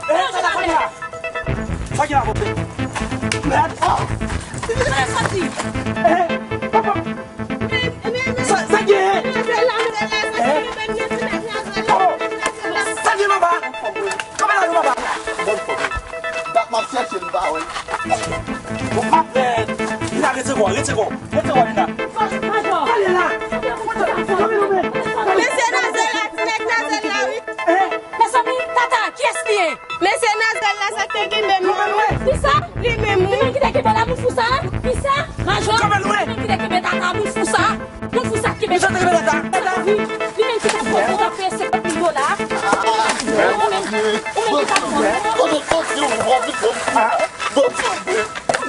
Eh, tata, sa ki la? Sa ki la, pote? Mèd! Oh! Sa ki la soti? Eh, papa! Sa, sa gen? Oh! Sa gen, papa? Kanpe la, non, papa. Bon, bon. Dat m ap chèche l, m pa wè l. Bon, m ap fè. Lina, retire kò w, retire kò w. Retire kò w, Lina. Majò. Pale la. Kanpe, kanpe, kanpe. Mesye Nazwèl la, ti nèg Nazwèl la, wi. Eh? Mezanmi, tata, kiyès li ye? Mesye Nazwèl la, sa k te kenbe m nan. Kisa? Li menm, wi. Li menm ki te kenbe la, moun fou sa? Kisa? Majò? Kanpe lwen. Li menm ki te kenbe tata, moun fou sa? Moun fou sa ki kenbe tata? Li te kenbe tata? Tata, wi. Li menm ki t ap pran pou kanpe senkant mil dola. Ou menm, ou menm ki t ap pran. Kote, kote, ou pran vit, ou pran. Bon, bon,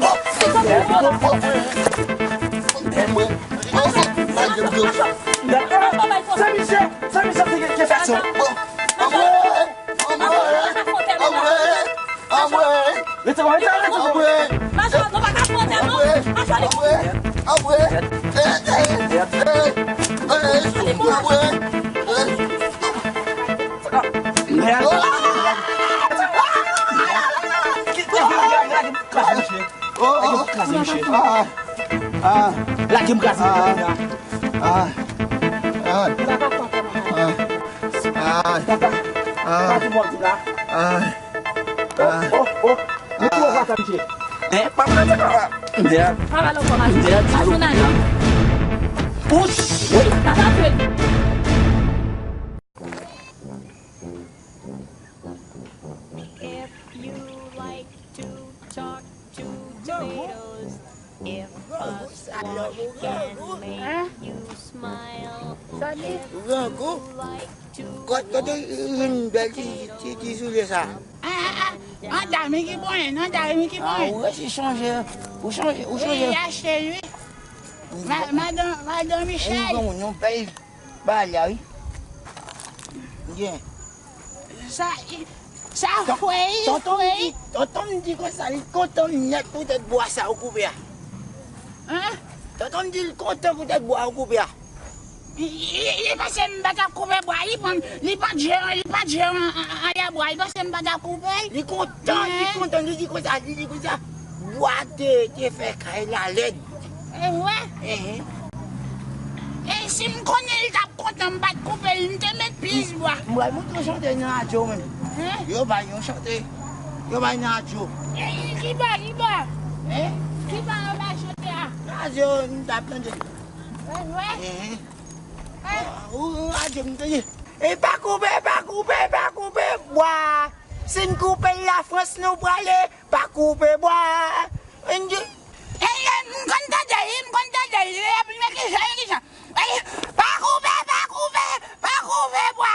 bon. Senkant mil Sa misye, sa misye se ke sa. Anmwey! Anmwey! Rete kon, rete, rete kon. Anmwey! Anmwey! Anmwey! Anmwey! Anmwey! Mèd! Lage m kraze misye. Lage m kraze misye. Lage m kraze misye. Papa, papa, papa. Oh, oh, oh. Mete w ankò, misye. Eh, papa, papa. Mèd. Papa, lòt fwa, mèd. Mèd, salopri. Ouch! Papa, fè. If you like to talk to tomatoes, if a squash can make you smile, if you like to Kot, kote yon bèl ti, ti, ti soulye sa? Ah, ah, ah. Anda, men ki bon, anda, men ki bon. Ah, ou resi chonje, ou chonje, ou chonje. Wi, achte l, wi. Ma-, madan, madan Michel. Yon bèl bagay la, wi. Gen. Sa, sa fre, tonton fre. Tonton m di konsa, li kontan nèt poutèt bwa sa ou koupe a. Hein? Tonton m di l kontan poutèt bwa ou koupe a. Li, li, li panse m pa t ap koupe bwa, li pran, li pa t jere, li pa t jere an, an, an, anlè bwa, li panse m pa t ap koupe l. Li kontan, li kontan, li di konsa, li di konsa, bwa te, te fè kay la lèd. E vre? Ehe. E si m konnen l t ap kontan, m pa t koupe l, m te met plis bwa. M pral montre w chante nan radyo menm. Hein? Yo bay yon chante. Yo bay nan radyo. E, kiba, kiba? Hein? Kiba yo bay chante a? Radyo, m t ap tande. E vre? Ehe. Ou, ou, radyo, m tande. E pa koupe, pa koupe, pa koupe bwa. Si n koupe l Lafrans nou prale, pa koupe bwa. N di, e, e, m konn tande, m konn tande, e, men ki jan, men ki jan. E, pa koupe, pa koupe, pa koupe bwa.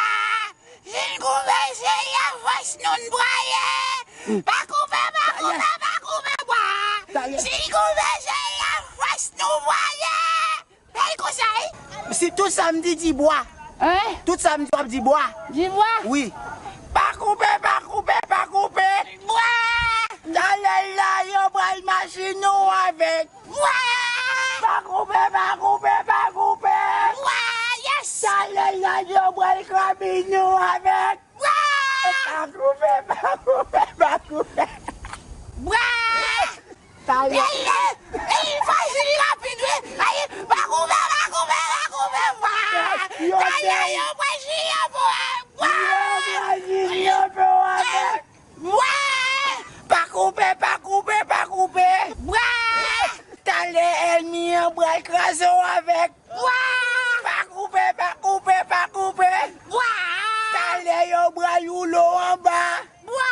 Si n koupe, se Lafrans nou n prale. Pa koupe, pa koupe, pa koupe bwa. Si n koupe, se Lafrans nou prale. Bèl konsa, wi. Si tout sa m di, di bwa. Hein? Tout sa m di, w ap di bwa. Di bwa? Wi. Pa koupe, pa koupe, pa koupe. Bwa! Talè la, yo pral mache nou avèk. Bwa! Pa koupe, pa koupe, pa koupe. Bwa! Yes! Talè la, yo pral krabi nou avèk. Bwa! Pa koupe, pa koupe, pa koupe. Bwa! Talè. Ey, ey, ey, fò jiri rapid, wi. Ey, pa koupe, pa koupe, pa koupe, bwa. Talè, yo pral jiri pou, bwa. Yo pral jiri pou avèk. Bwa! Pa koupe, pa koupe, pa koupe. Bwa! Talè ènmi an pral kraze w avèk. Bwa! Pa koupe, pa koupe, pa koupe. Bwa! Talè yo pral woule w anba. Bwa!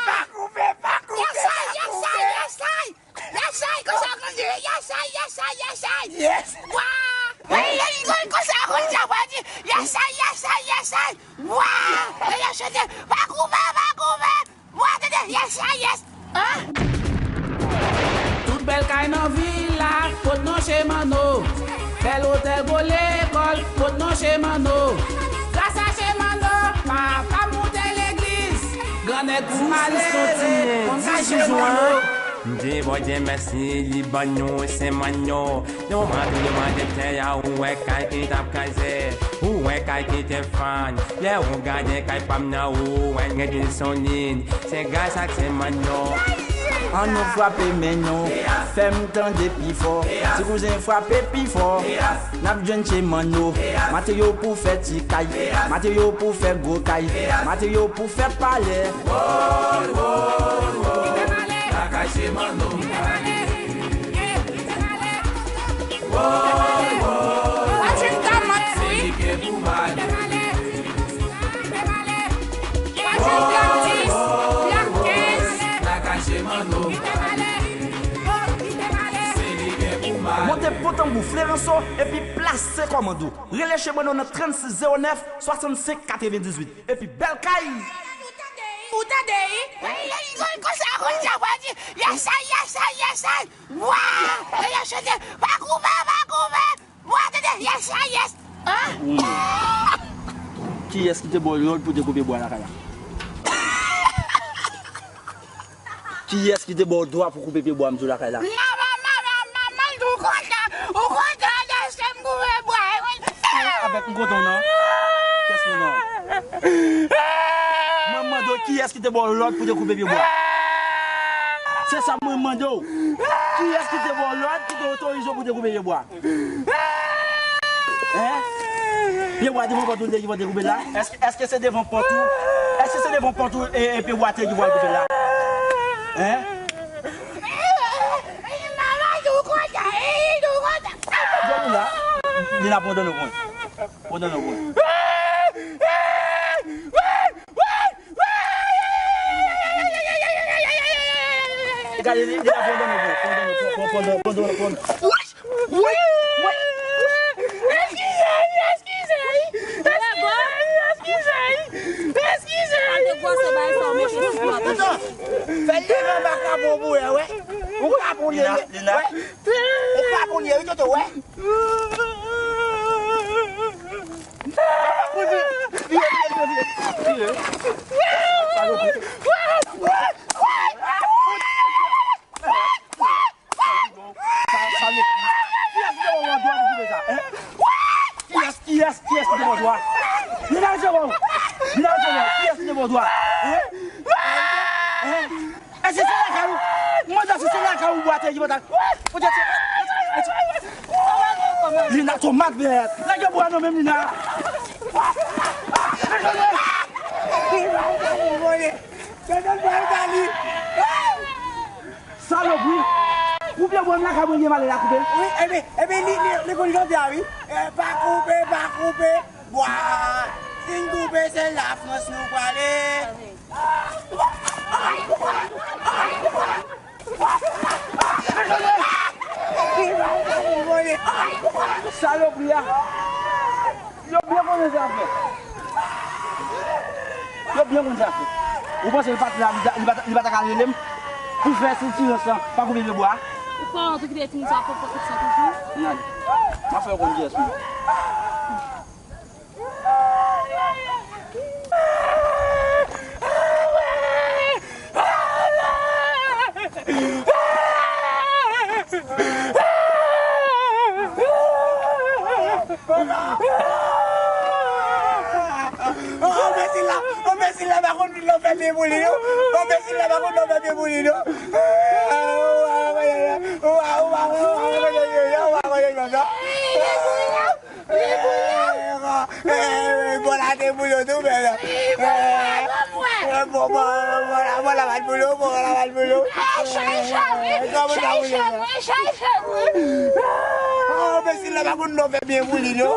Pa koupe, pa koupe, pa koupe. Yes I, yes I, yes I. Yes I, konsa konn di, yes I, yes I, yes I. Yes. Bwa! Ey, ey, ey, konsa konn di, yes I, yes I, yes I. Bwa! Ey, chante, pa koupe, pa koupe. Mwen tande, yes, yes, yes. Hein? Tout bèl kay nan vil la pot non che Manno. Bèl otèl, gwo lekòl pot non che Manno. Gras a che Manno, papa m moute legliz. Grannèg ou malere, konn kay che Manno. M di Bondye mèsi, li ban nou se Manno. Nou mande, nou mande tè a, ou wè kay ki t ap kraze, ou wè kay ki te fann. Lè ou gade kay pa m nan, ou wè gen de solid. Se gras ak se Manno. Ann nou frape men nou, fè m tande pi fò. Ti kouzen frape pi fò. N ap jwenn che Manno. Materyo pou fè ti kay. Materyo pou fè gwo kay. Materyo pou fè palè. Lakay che Manno. Monte Pòtanbou, Fleranso, epi plase kòmand ou. Rele che Manno nan trannsis zewo nèf, swasannsenk, katrevendizuit. Epi bèl kay! Ou tande, wi? Konsa, konsa, w a di, yes I, yes I, yes I. Wa! E y ap chante, pa koupe, pa koupe. Wa, tande, yes I, yes. An? Kiyès ki te ba w lòd pou te koupe bwa lakay la? Kiyès ki te ba w dwa pou koupe pye bwa m di w lakay la? Manman, manman, manman, ou kontan, ou kontan lèske m koupe bwa, wi. Avèk m kontan w nan? Kiyès ki kontan w? Mwen mande w kiyès ki te ba w lòd pou te koupe pye bwa? Se sa mwen mande w. Kiyès ki te ba w lòd, ki te otorize w pou te koupe pye bwa? Hein? Pye bwa devan pòt ou te ki pral koupe la? Èske, èske se devan pòt ou? Èske se devan pòt ou e, e pye bwa te ki pral koupe la? Hein? Jodi la, li la pran dan nou pran. Pran dan nou pran. Gade, li, li la pran dan nou pran. Pran dan nou pran. Pran dan nou pran. Wi, wi, wi. Eskize, eskize. Eskize, eskize. Eskize. Al te gwose bay sa, ou mete sou plat. Fè l leve anba kapon pou wè, wè. Ou kapon leve. Ou kapon leve, toto, wè. Sa, sa, kiyès ki te ba w dwa pou koupe sa, hein? Kiyès, kiyès, kiyès ki te ba w dwa? Vin al jere w. Vin al jere w. Kiyès ki te ba w dwa? Hein? Hein? Èske se lakay ou? Mwen di se lakay ou bwa te ki pral. Lina tomat vèt. Lage bwa nan men m, Lina. Salopri! Koupe bwa m lakay mwen gen malè la koupe l. Wi, epi, epi li, li, li konn jodi a, wi. Eh, pa koupe, pa koupe bwa. Si n koupe, se Lafrans nou prale. Salopri a! Yo byen konnen sa fè. Yo byen konn sa fè. Ou panse l pa t la, li ta, li pa t, li pa ta ka rele m pou fè silans lan, pa koupe pye bwa? Ou pa wont ou kite timoun sa pou pran tout sa toujou? N ale. M ap fè yo konn kiyès mwen. Anbesil la, anbesil la pa konn lè w fè pye pou li, non. Anbesil la pa konn lè w fè pye pou li, non. Bon, la te pou yo tou, men. Bon, bon, bon, la, bon, la, mal pou yo, bon, la, mal pou yo. Chèche, wi. Chèche, wi, chèche, wi. Anbesil la pa konn non fè byen pou li, non.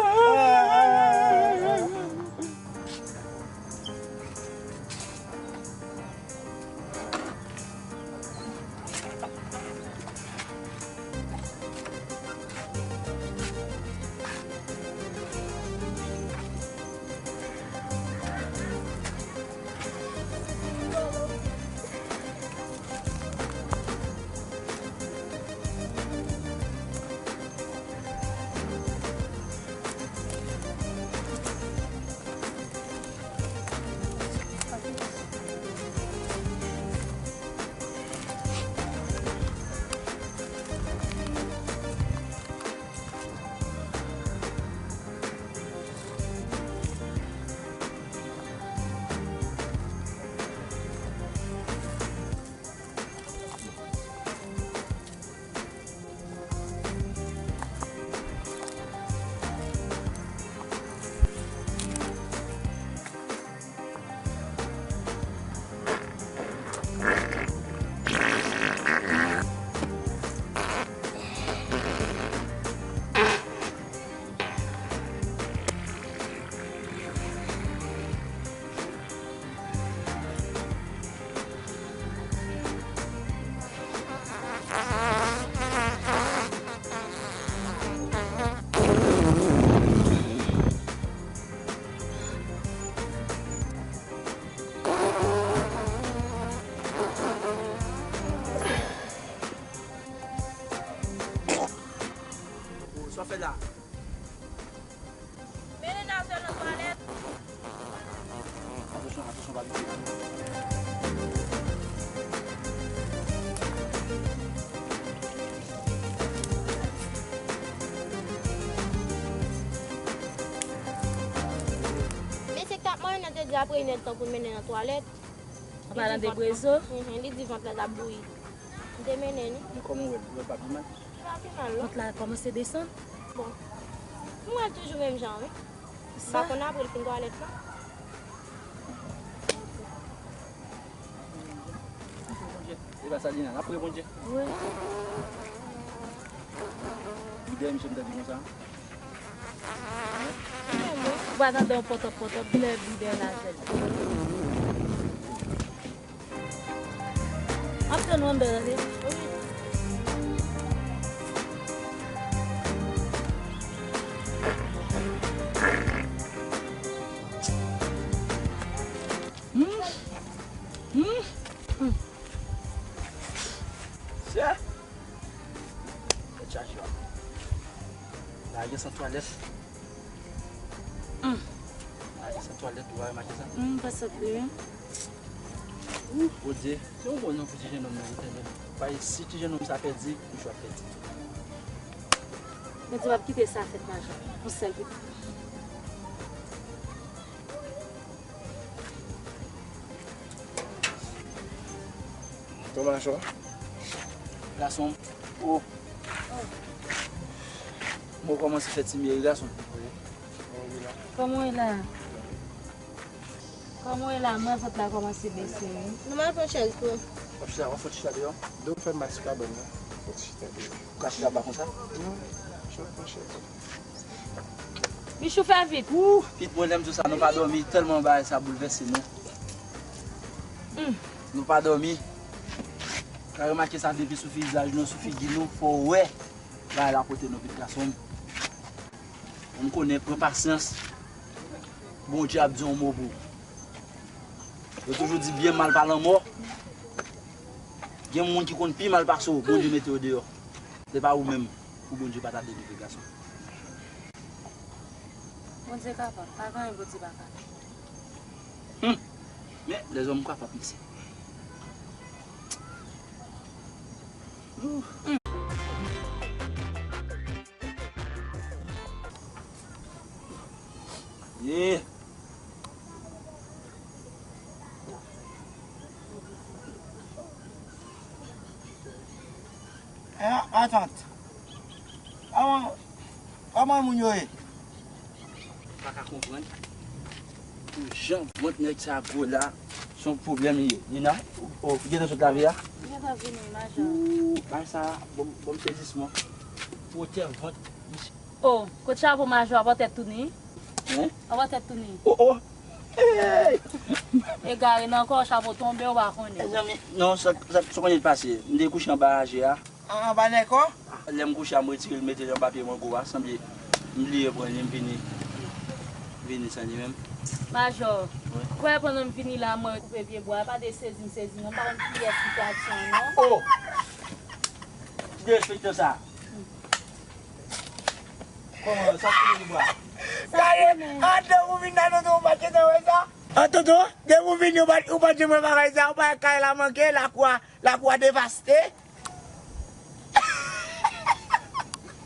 Sa fè la. Mennen Nazwèl nan twalèt. Atansyon, atansyon, pa piti. Mesye k t ap marye nan te di apre inèdtan pou n mennen nan twalèt. An palan de Brezo? Mhm, li di vant la t ap bouyi. M te mennen li. Men kòman w wè l? Ou wè l pa pi mal? Li pa pi mal, non. Vant la kòmanse desann? Bon. M wè l toujou menm jan, wi. M pa konn apre l fin twalèt la. E pa sa, Lina, n ap priye Bondye. Wi. Ou dèyè misye m tande konsa? Ou pa tande yon pòtòp pòtòp lè vide Nazwèl. Ap tann ou anndan, tande. Hmm. Hmm. Hmm. Sè. Tèt chaje w. Lage san twalèt. Hmm. Lage san twalèt, ou pa remake sa? Hmm, pa sa vre. Ou, Bondye, se yon bon non pou ti jennonm nan, wi, tande. Paske si ti jennonm sa pèdi, misye ap pèdi. Bondye p ap kite sa fèt, Majò. Yon sèl pitit. Kòman sa? Gason m. Oh. Mwen kòmanse fè ti myè, gason m. Kòman w ye la? Kòman w ye la? Mwen vant la kòmanse bese, wi. Nou mal pran chèz pou. W ap chita, w ap fè chita deyò. Dou fè mas kabann nan. Fè chita deyò. Ou ka chita anba konsa? Non, chita pran chèz. Michou, fè vit. Ou, pitit mwen, lè m di w sa, nou pa dòmi, tèlman bagay sa boulvèse nou. Hmm. Nou pa dòmi. Ka remake sa depi sou vizaj nou, sou figi nou, fò w wè bagay la pote nou, pitit gason m. M konnen, pran pasyans. Bondye ap di yon mo pou ou. Yo toujou di byen mal pa lanmò. Gen moun ki konn pi mal pase w, Bondye mete yo deyò. Se pa ou menm pou Bondye pa ta delivre, gason. Bondye kapab, pa gen anyen Bondye pa kapab. Hmm. Men, lèzòm kapab, mesye. Ouh. Hmm. Yeah. Eh, atant. Kòman, kòman moun yo ye? Pa ka konprann. Pou jan vant nèg sa gwo la, se yon pwoblèm li ye. Lina, ou, ou gentan sot lave a? M gentan vini, Majò. Ou, bagay sa, bon, bon sezisman. Wotè vant, misye. Oh, kot chapo Majò a, bò tèt touni. Hein? A bò tèt touni. Oh, oh. Hey! Egare nan kò, chapo tonbe, ou pa konnen. Mezanmi, non, sa, sa, sa konnen pase. M te kouche anba aje a. An, anba nèkò? Lè m kouche a, m retire l, mete l anba pye mango a, sanble m bliye pran li, m vini, vini san li menm. Majò, wi, kwè pandan m vini la, mwen koupe pye bwa, pa de sezi m sezi non, m pa konn kiyès ki te aksyon non. Oh! Ki derespektan sa? Kòman, sa k tounen li bwa? Gade, andan ou vin nan tonton, ou pa t gentan wè sa? An tonton, depi ou vini, ou pa, ou pa t janm wè bagay sa, ou pa wè kay la manke, lakou a, lakou a devaste.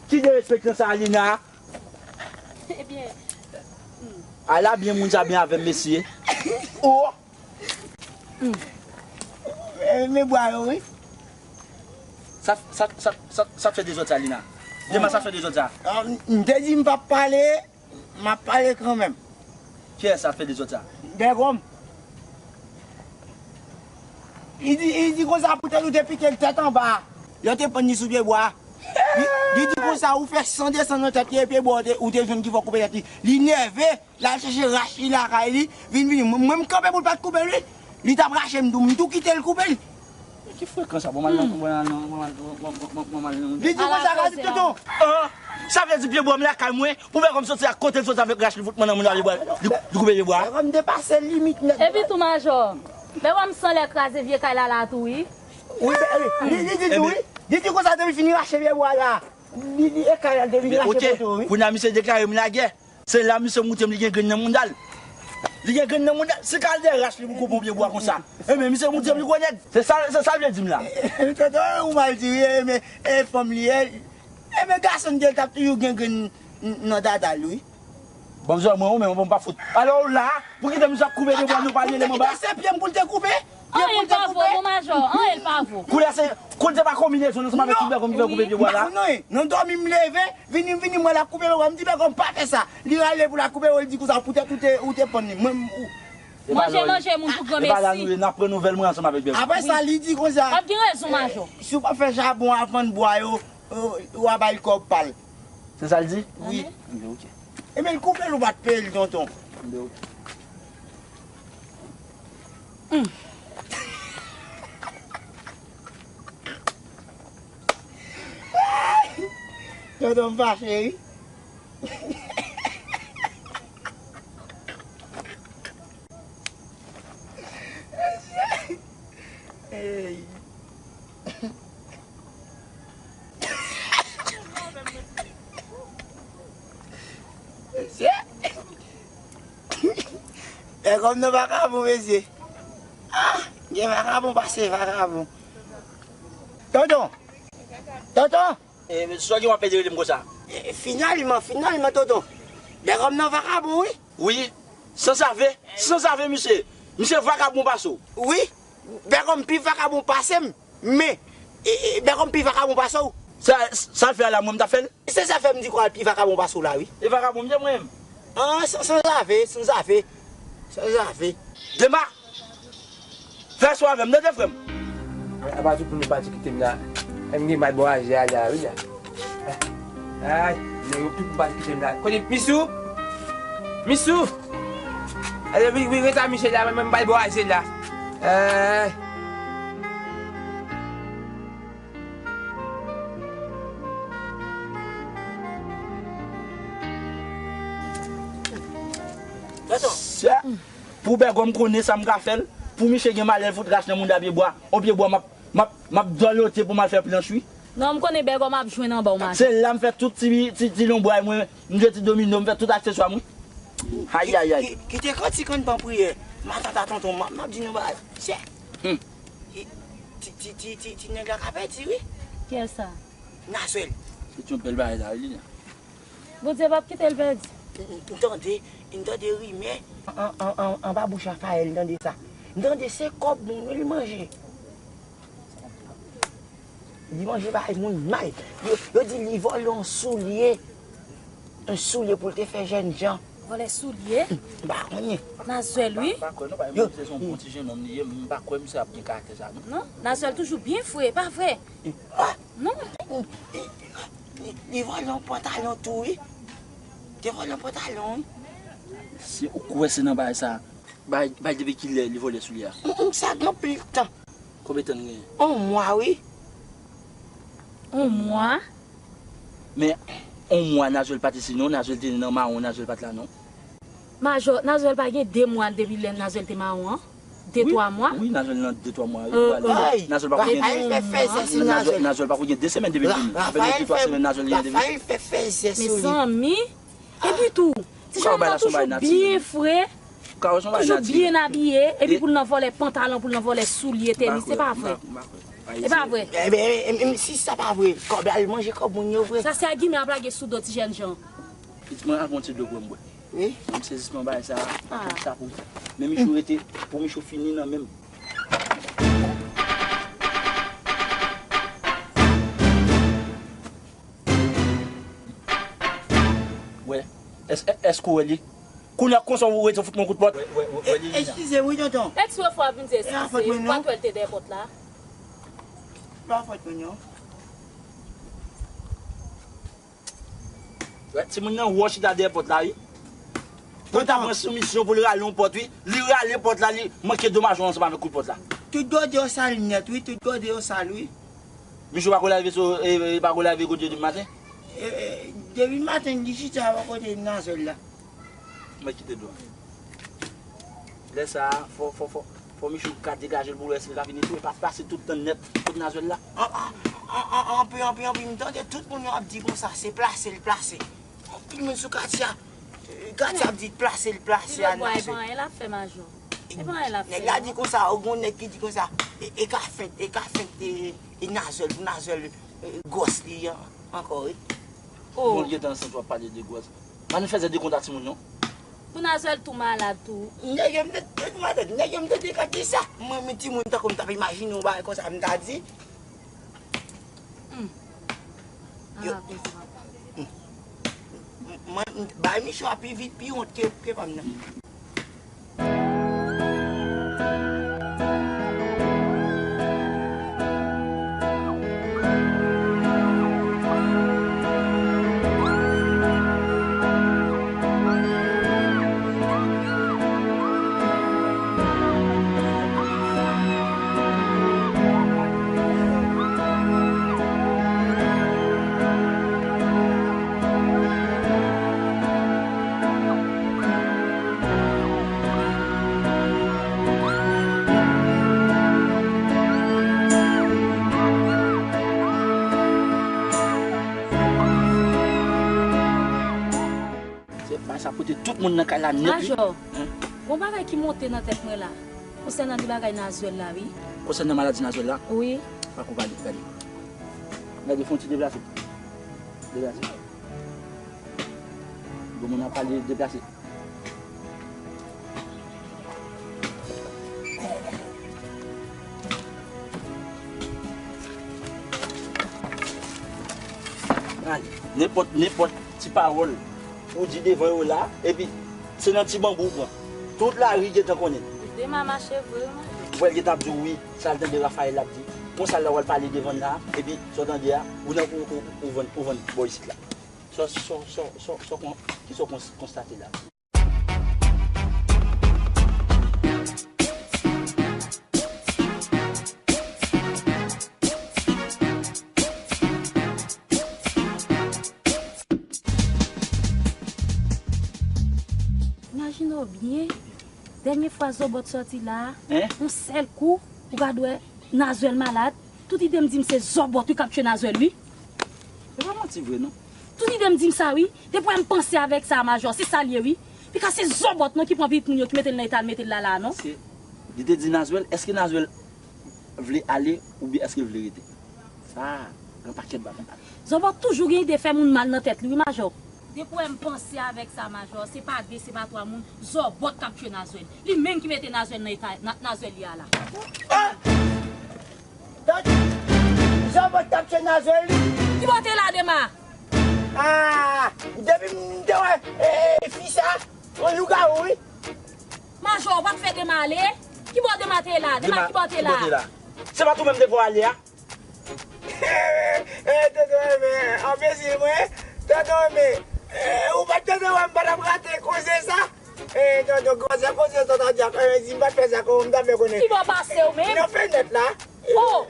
Ki derespektan sa, Lina? Ebyen. Ala byen moun sa byen avè m, mesye. Oh! Hmm. Eh, men bwa yo, wi. Sa, sa, sa, sa, sa fè dezòd sa, Lina? Dema sa fè dezòd sa? Ah, m, m te di m p ap pale, m ap pale kanmenm. Kiyès sa fè dezòd sa? Bègòm. Li di, li di konsa pou tèt ou te pike l tèt anba. Yo te pann li sou pye bwa. Li, li di konsa ou fè san desann nan tèt li epi bwa ou te, ou te jwenn ki fè w koupe tèt li. Li nève. L al chèche rach li lakay li, vin vini. Mwen, mwen m kanpe pou l pa t koupe l, wi. Li t ap rache m tou, m tou kite l koupe l. Men ki frekan sa? Bon, m al nan, bon, m al nan, bon, m al nan, bon, m al nan. Li di konsa, gade tonton. Ah, sa vle di pye bwa m lakay mwen, pou Bègòm soti ak kote l soti avèk rach li fout mwen nan moun ale bwa, li, li koupe pye bwa. Bègòm depase limit nèt. Epi tou Majò, Bègòm sanlè kraze vye kay la la tou, wi. Wi, li, li di tou, wi. Li di konsa depi fini rache pye bwa la. Li, li e kay al te vin rache poto, wi. Kounye a misye deklare m lagè. Se la misye montre m li gen grenn nan mouda l. Li gen grenn nan mouda l. Si kay al te rache li pou koupe yon pye bwa konsa. Ebyen, misye montre m li gwo nèg. Se sa, se sa l vle di m la. Tonton, ou mal di, wi, men, e fanm li ye. Ebyen, gason li t ap toujou gen grenn nan dada l, wi. Bon, zò mwen, ou menm, ou pa fout. Alò, ou la, pou kite misye ap koupe pye bwa, nou pa rele m anba. Kite se pye m pou l te koupe. Anyen l pa vo, mon majò, anyen l pa vo. Koulè se, koulè se pa konbinezon ansanm avèk tout bègòm ki fè koupe pye bwa la. Non, non, dòmi m leve, vini, vini, m wè l ap koupe pye bwa, m di bègòm pa fè sa. Li rale pou l ap koupe, li di konsa, poutèt ou te, ou te pann li. Mwen, m, ou. Manje, manje moun pou granmesi. E pa la nou ye, n ap pran nouvèl mwen ansanm avèk bègòm. Apre sa, li di konsa. W ap gen rezon, majò. Si w pa fè chabon a vann bwa yo, ou, ou a bay kòb pa l. Se sa l di? Wi. Ebyen, oke. Ebyen, l koupe l ou pa t peye l, tonton. Ebyen, oke. Tonton m fache, wi. Hey. Mesye. Bègòm nan vakabon, mesye. Ah, gen vakabon pase vakabon. Tonton. Tonton. E, mesye, sa w gen w ap pede rele m konsa? E, finalman, finalman, tonton. Bègòm nan vakabon, wi. Wi. Sanzave, sanzave, misye. Misye vakabon pase w. Wi. Bègòm pi vakabon pase m. Men, e, e, Bègòm pi vakabon pase w. Sa, sa l fè a la, mwen m t ap fè l. Se sa fè m di kwa l pi vakabon pase w la, wi. E vakabon m ye mwen menm. An, san, sanzave, sanzave, sanzave. Dema, fè sou avè m, tande frè m. Apa tout moun pati kite m la. M gen mal bò aje a la, wi la. Ay, nèg yo tout pati kite m la. Kote Misou? Misou! Ale, wi, wi, rete a Michel la, mwen, mwen, m pral bò aje la. Ay. Sa, pou Bègòm konnen sa m ka fè l, pou misye gen malè l fout rache nan mouda pye bwa, on pye bwa m ap, m ap, m ap dòlote pou m al fè planch, wi. Non, m konnen Bègòm ap jwenn anba w maten. Se la m fè tout ti, ti, ti lonbray mwen, m jwe ti domino, m fè tout akseswa m, wi. Ayayay. Ki, ki, kite kantik ann ban priyè. Matant a tonton, m ap, m ap di nou bagay. Chè. Hmm. Ti, ti, ti, ti, ti nèg la ka pèdi, wi. Kiyès sa? Nazwèl. Se yon bèl bagay la, wi, li la. Bondye p ap kite l pèdi. M, m tande, m tande rimè. An, an, an, anba bouch Rafayèl, m tande sa. M tande se kòb moun wi l manje. Li manje bay moun mal. Yo, yo di li vòlè yon soulye. Yon soulye pou l te fè jènjan. Vòlè soulye? M pa konnen. Nazwèl, wi. M pa kwè non, pa, se yon bon ti jennonm li ye, m pa kwè misye ap gen karaktè sa non. Non, Nazwèl toujou byen fre, pa vre? Ah! Non. Li, li, li vòlè yon pantalon tou, wi. Te vòlè yon pantalon, wi. Si ou kwè se nan bagay sa, bay, bay depi kilè li vòlè soulye a? Mm, mm, sa gen anpil tan. Konbyen tan l genyen? On mwa, wi. On mwa? Men, on mwa Nazwèl pa t isi non, Nazwèl te nan mawon, Nazwèl pa t la non. Majò, Nazwèl pa gen de mwa depi lè Nazwèl te mawon an? De, twa mwa? Wi, Nazwèl nan de, twa mwa, wi. Nazwèl pa ko gen, Nazwèl, Nazwèl pa ko gen de semèn depi l vini. Sa fè de, twa semèn Nazwèl genyen depi. Mezanmi, ti jennonm nan toujou byen fre, toujou byen abiye, epi pou l nan vòlè pantalon, pou l nan vòlè soulye, tenis, se pa vre. E pa vre. Ebyen, si sa pa vre, kòb la, l manje kòb moun yo vre. Sa se agiman ap lage sou do ti jènjan. Pitit mwen, al pran ti dlo pou mwen bwè. Wi. M sezi nan bagay sa, sa pou, men Michou rete, pou Michou fini nan men m. Wè, èske, èske w wè li? Kounye a konsa ou rete fout mwen kout pòt. Wè, wè, wè, wè li, Lina. Eskize m wi, tonton. Èske fwa vin di eskize, ou pa t wè l te dèyè pòt la? Pa fòt mwen non. Wè, timoun nan wè w chita dèyè pòt la, wi. Pou ta pran sou misyon pou l rale yon pòt, wi. Li rale pòt la, li manke domaj ansanm avèk kout pòt la. Tout gode yo sal nèt, wi. Tout gode yo sal, wi. Michou pa ko lave so, e, e, pa ko lave gode yo depi maten? E, e, depi maten, li chita bò kote Nazwèl la. Mwen kite dlo a. Lè sa a, fò, fò, fò, fò Michou ka degaje l pou l wè si l ka vini tou, e pa pase tout tan nèt kot Nazwèl la. Ah, ah. An, an, anpi, anpi, anpi, m tande tout moun yo ap di konsa, se plase l plase. Anpil moun sou katye a, katye ap di plase l plase a Nazwèl. Ti bòbwa, e pa anyen l ap fè, Majò. E pa anyen l ap fè, non. Nèg la di konsa, o, gon nèg ki di konsa, e, e ka fent, e ka fent, e, e Nazwèl, pou Nazwèl, e, gwòs li an, ankò, wi. Oh. Bon, l gentan ansent, w ap pale de gwòs. Pa nou fè zè de konta timoun, non. Pou Nazwèl tou malad tou. Nèg yo m te, nèg yo m te dekante sa. Mwen, men timoun tankou m t ap imajine yon bagay konsa, m ta di. Hmm. Yo, ah, koze papa. Hmm. M, mwen, m, bay misyon an pi vit, pi wont ke, ke pa m nan. Se pa sa pote tout moun nan kay la nèt, wi. Majò, gon bagay ki monte nan tèt mwen la. Konsènan de bagay Nazwèl la, wi. Konsènan maladi Nazwèl la? Wi. Pako pale, gade. Gade, fè yon ti deplase. Deplase. Bon, moun ap pale, deplase. Ay, nenpòt, nenpòt ti pawòl ou di devan yo la, epi se nan ti banbou ou pran. Tout lari gentan konnen. Dema mache vre, wi, Majò. Ou wè l gentan ap di w wi, sa l tande Raphaël ap di. Konsa la w al pale devan l la, epi sa w tande a, ou nan, ou, ou, ou vann, ou vann bò isit la. Sa, sa, sa, sa, sa, kon-, ki sa w kons-, konstate la? Imajine w byen, dènye fwa Zòbòt sòti la a, yon sèl kou, ou gad wè Nazwèl malad, tout ide m di m se Zòbòt wi k ap tchwe Nazwèl wi. Se pa manti vre non. Tout ide m di m sa wi. Depi wè m panse avèk sa, Majò, se sa l ye wi. Pika se Zòbòt non ki pran pitit moun yo ki mete l nan eta l mete l la la a non. Se, li te di Nazwèl, èske Nazwèl vle ale oubyen èske l vle rete? Sa, gen pakèt bagay. Zòbòt toujou gen ide fè moun mal nan tèt li wi, Majò. Depi wè m panse avèk sa, Majò, se pa de, se pa twa moun, Zòbòt k ap tchwe Nazwèl. Li menm ki mete Nazwèl nan eta Na-, Nazwèl ye a la. Ah! Tande, Zòbòt t ap tchwe Nazwèl wi. Ki bò te la, Dema? Ah, depi m te wè, eh, fi sa, yon lougawou wi. Majò, w pa t fè Dema ale? Ki bò Dema te la? Dema, ki bò te la? Se pa t ou menm te pou ale a? Eh, tonton Enben, anbesil mwen, tonton Enben, eh, ou pa t tande wè m pa t ap rate koze sa? Eh, tonton, koze, koze, tonton Jack, eh, si m pa t fè sa, kòman m ta fè konnen? Ki bò pase w menm? Nan fenèt la. Oh!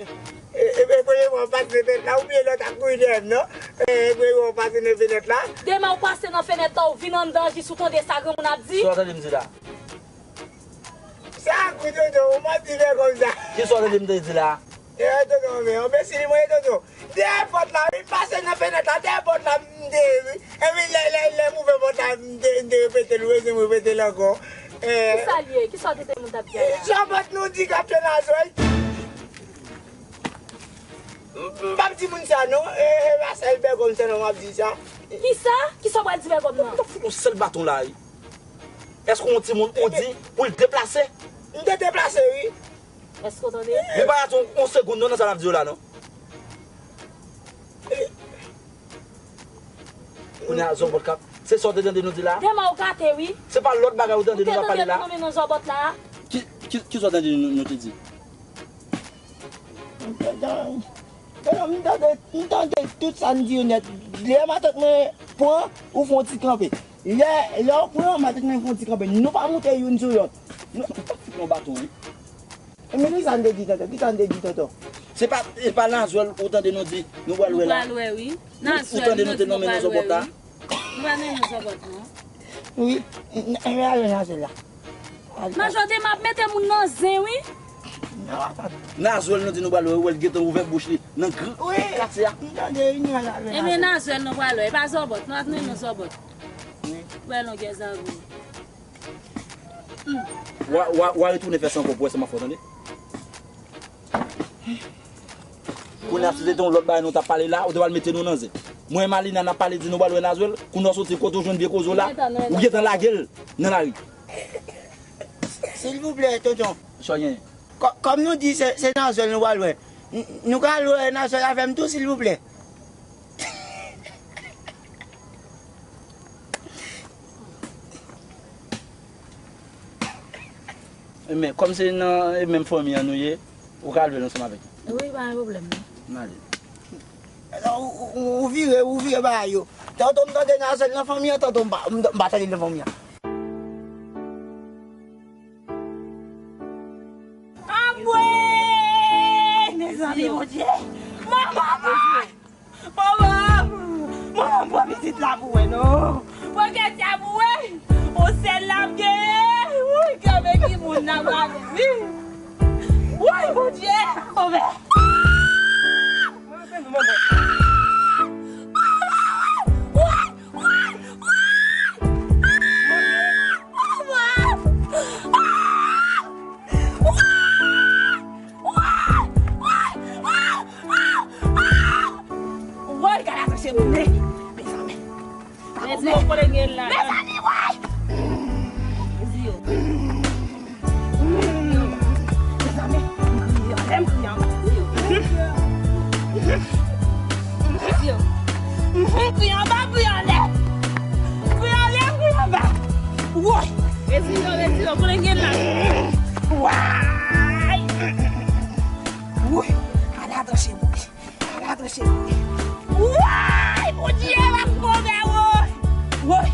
E, e, e, premye fwa w pase nan fenèt la, ou bliye lè w t ap kouri dèyè m, non? E, premye fwa w pase nan fenèt la. Dema w pase nan fenèt la, w vin anndan jis ou tande sa granmoun ap di? Sa w tande m di la? Sa gou tonton, ou manti fè kòm sa. Kisa w tande m te di la? E, tonton, men, anbesil mwen, tonton. Dèyè pòt la, wi, m pase nan fenèt la, dèyè pòt la, m te, wi. Epi lè, lè, lè m ouvè pòt la, m te, m te repete l, ou bezwen m repete l ankò. E, kisa l ye? Kisa w te tande moun t ap di a la? Zòbòt nou di k ap fè Nazwèl. M, m p ap di moun sa non, e, e pa sèl Bègòm sèlman m ap di sa. Kisa? Kisa w pral di Bègòm nan? M t ap fout yon sèl baton la, wi. Èske yon timoun ou di pou l deplase? M te deplase, wi. Èske w tande? Men pa rate yon, yon segonn non nan sa m ap di w la non. Kounye a, Zòbòt k ap, se sa w te tande nou di la? Dema w gate, wi. Se pa lòt bagay ou tande nou t ap pale la? Ou te tande nou nonmen non Zòbòt la? Ki, ki, kisa w tande nou, nou te di? M tande, m tande, m tande tout sa n di yo nèt. Lè matant mwen pran, ou fè yon ti kanpe. Lè, lè w pran, matant mwen fè yon ti kanpe. Nou pa moute youn sou lòt. Nou, yon baton, wi. Men kisa n te di, tonton? Kisa n te di, tonton? Se pa, se pa Nazwèl ou tande nou di, nou pral wè la? Nou pral wè, wi. Ou, ou tande nou te nonmen non Zòbòt la? Nou pa renmen Zòbòt, non. Wi, n, n, n ale nan sèl la. Ale. Majò Dema ap mete moun nan zen, wi. Nazwèl nou di nou pral wè, ou wè l gentan ouvè bouch li nan gran katye a. Ebyen, Nazwèl nou pral wè, e pa Zòbòt, nou ap mennen Zòbòt. Wè longè zango. Wa, wa, wa retounen fè sa ankò pou wè sa m ap fè w, tande. Kounye a, si se te yon lòt bagay nou t ap pale la, ou te pral mete nou nan zen. Mwen e Malina n ap pale di nou pral wè Nazwèl, kounye a w soti kote w jwenn vye koze w la, ou gentan lage l nan lari. Silvouplè, tonton. Sa w genyen? Kò-, kòm nou di se, se Nazwèl nou pral wè, n-, nou ka al wè Nazwèl avè m tou, silvouplè? Men, kòm se nan menm fanmi an nou ye, ou ka al wè l ansanm avèk li. Wi, pa gen pwoblèm, non. N ale. Ou, ou, ou, ou vire, ou vire bagay yo. Tanto m tande Nazwèl nan fanmi an, tanto m pa, m, m pa tande l nan fanmi an. Anmwey! Mezanmi, Bondye! Manman mwen! Manman! Manman, pran pitit la pou wè, non! Pran kèt la pou wè! On sèl l ap genyen! Wouy, kè men ki moun nan pral viv! Wouy, Bondye! Anmwey! Woy, gade atò se moulen. Mezanmi. Mezanmi, woy. Mezanmi, m kriye anlè, m kriye anba. M kriye anba, m kriye anlè. M kriye anlè, m kriye anba. Woy. Retire, retire, konnen gen la. Woy. Woy. Ala tranche mwen. Ala tranche mwen. Woy, Bondye, m ap move, woy. Woy.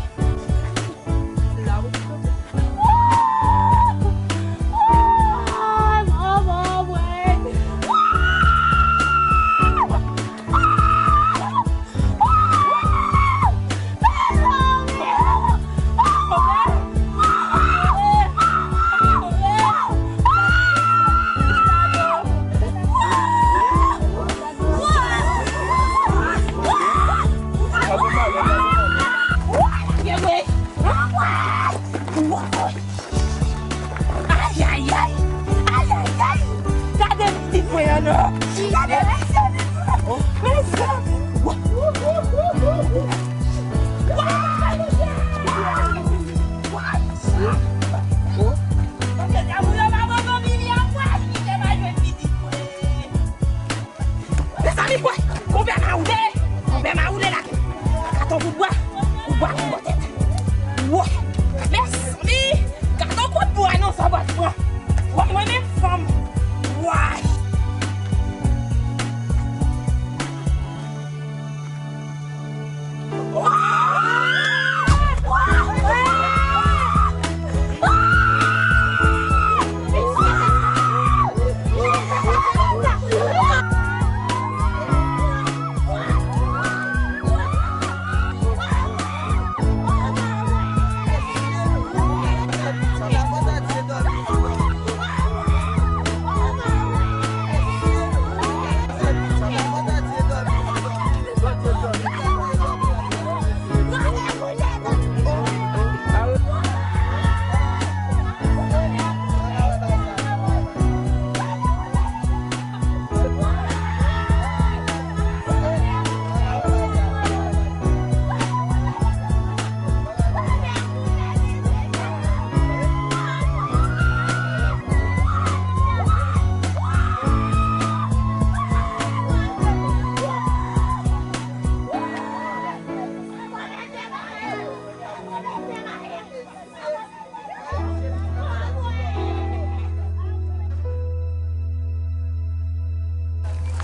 Ayayay! Ayayay! Gade pitit mwen an non! Gade pitit mwen! Mezanmi! Woy! Woy! Woy! Woy! Paske damou yo pa bon zanmi li an pral li te pa jwenn pitit mwen. Mezanmi, woy! Konpè mawoule! Konpè mawoule la! Gade yon kout bwa! Kout bwa, kout bwa tèt! Woy! Mezanmi! Gade yon kout bwa non sa bat pran! Woy, mwen menm fanm! Woy!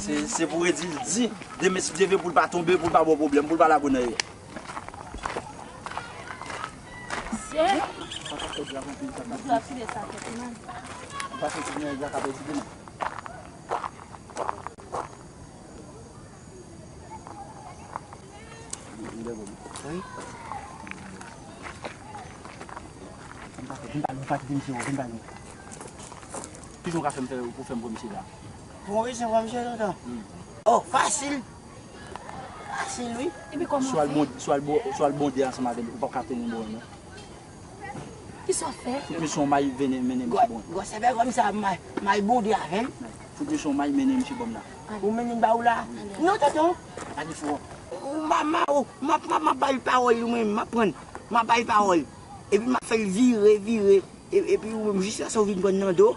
Se, se pou redi l di, demen si Dye vle pou l pa tonbe, pou l pa ba w pwoblèm, pou l pa lage w nan yè. Mesye. Sa ka fè djab anpil, sa ka fè. Ou ap tire sa tèt mwen. Ou pa santi nèg la ka pèdi demen? Wi. Vin pale, vin pale, vin pale, vin pale. Kijan w ka fè m fè pou fè m pran misye la? Pou mwen se pran misye lontan. Oh, fasil. Fasil, wi. Epi kòman w fè? Swa l bon, swa l bon, swa l bonde ansanm avè l, ou p ap ka teni bon, non. Kisa w fè? Fout misye yon may, vene, mennen misye bon. Gwosè fè kòm sa, may, may bonde avè l. Fout misye yon may, mennen misye bon la. Ou mennen ba ou la? Non, tonton. Ale fò. Ou ma, ma, ou, ma, ma, ma bay pawòl, ou menm, ma prann. Ma bay pawòl. Epi ma fè l vire, vire. E, epi ou menm, jiskaske ou vin prann nan do.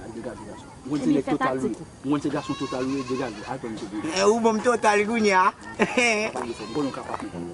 Al degaje gason. Ou konn se nèg total ou ye. Ou konn se gason total ou ye, degaje. Al pran misye pou ou. E, ou ban m total kounye a. Pa pale fò, m konnen w ka pa konprann.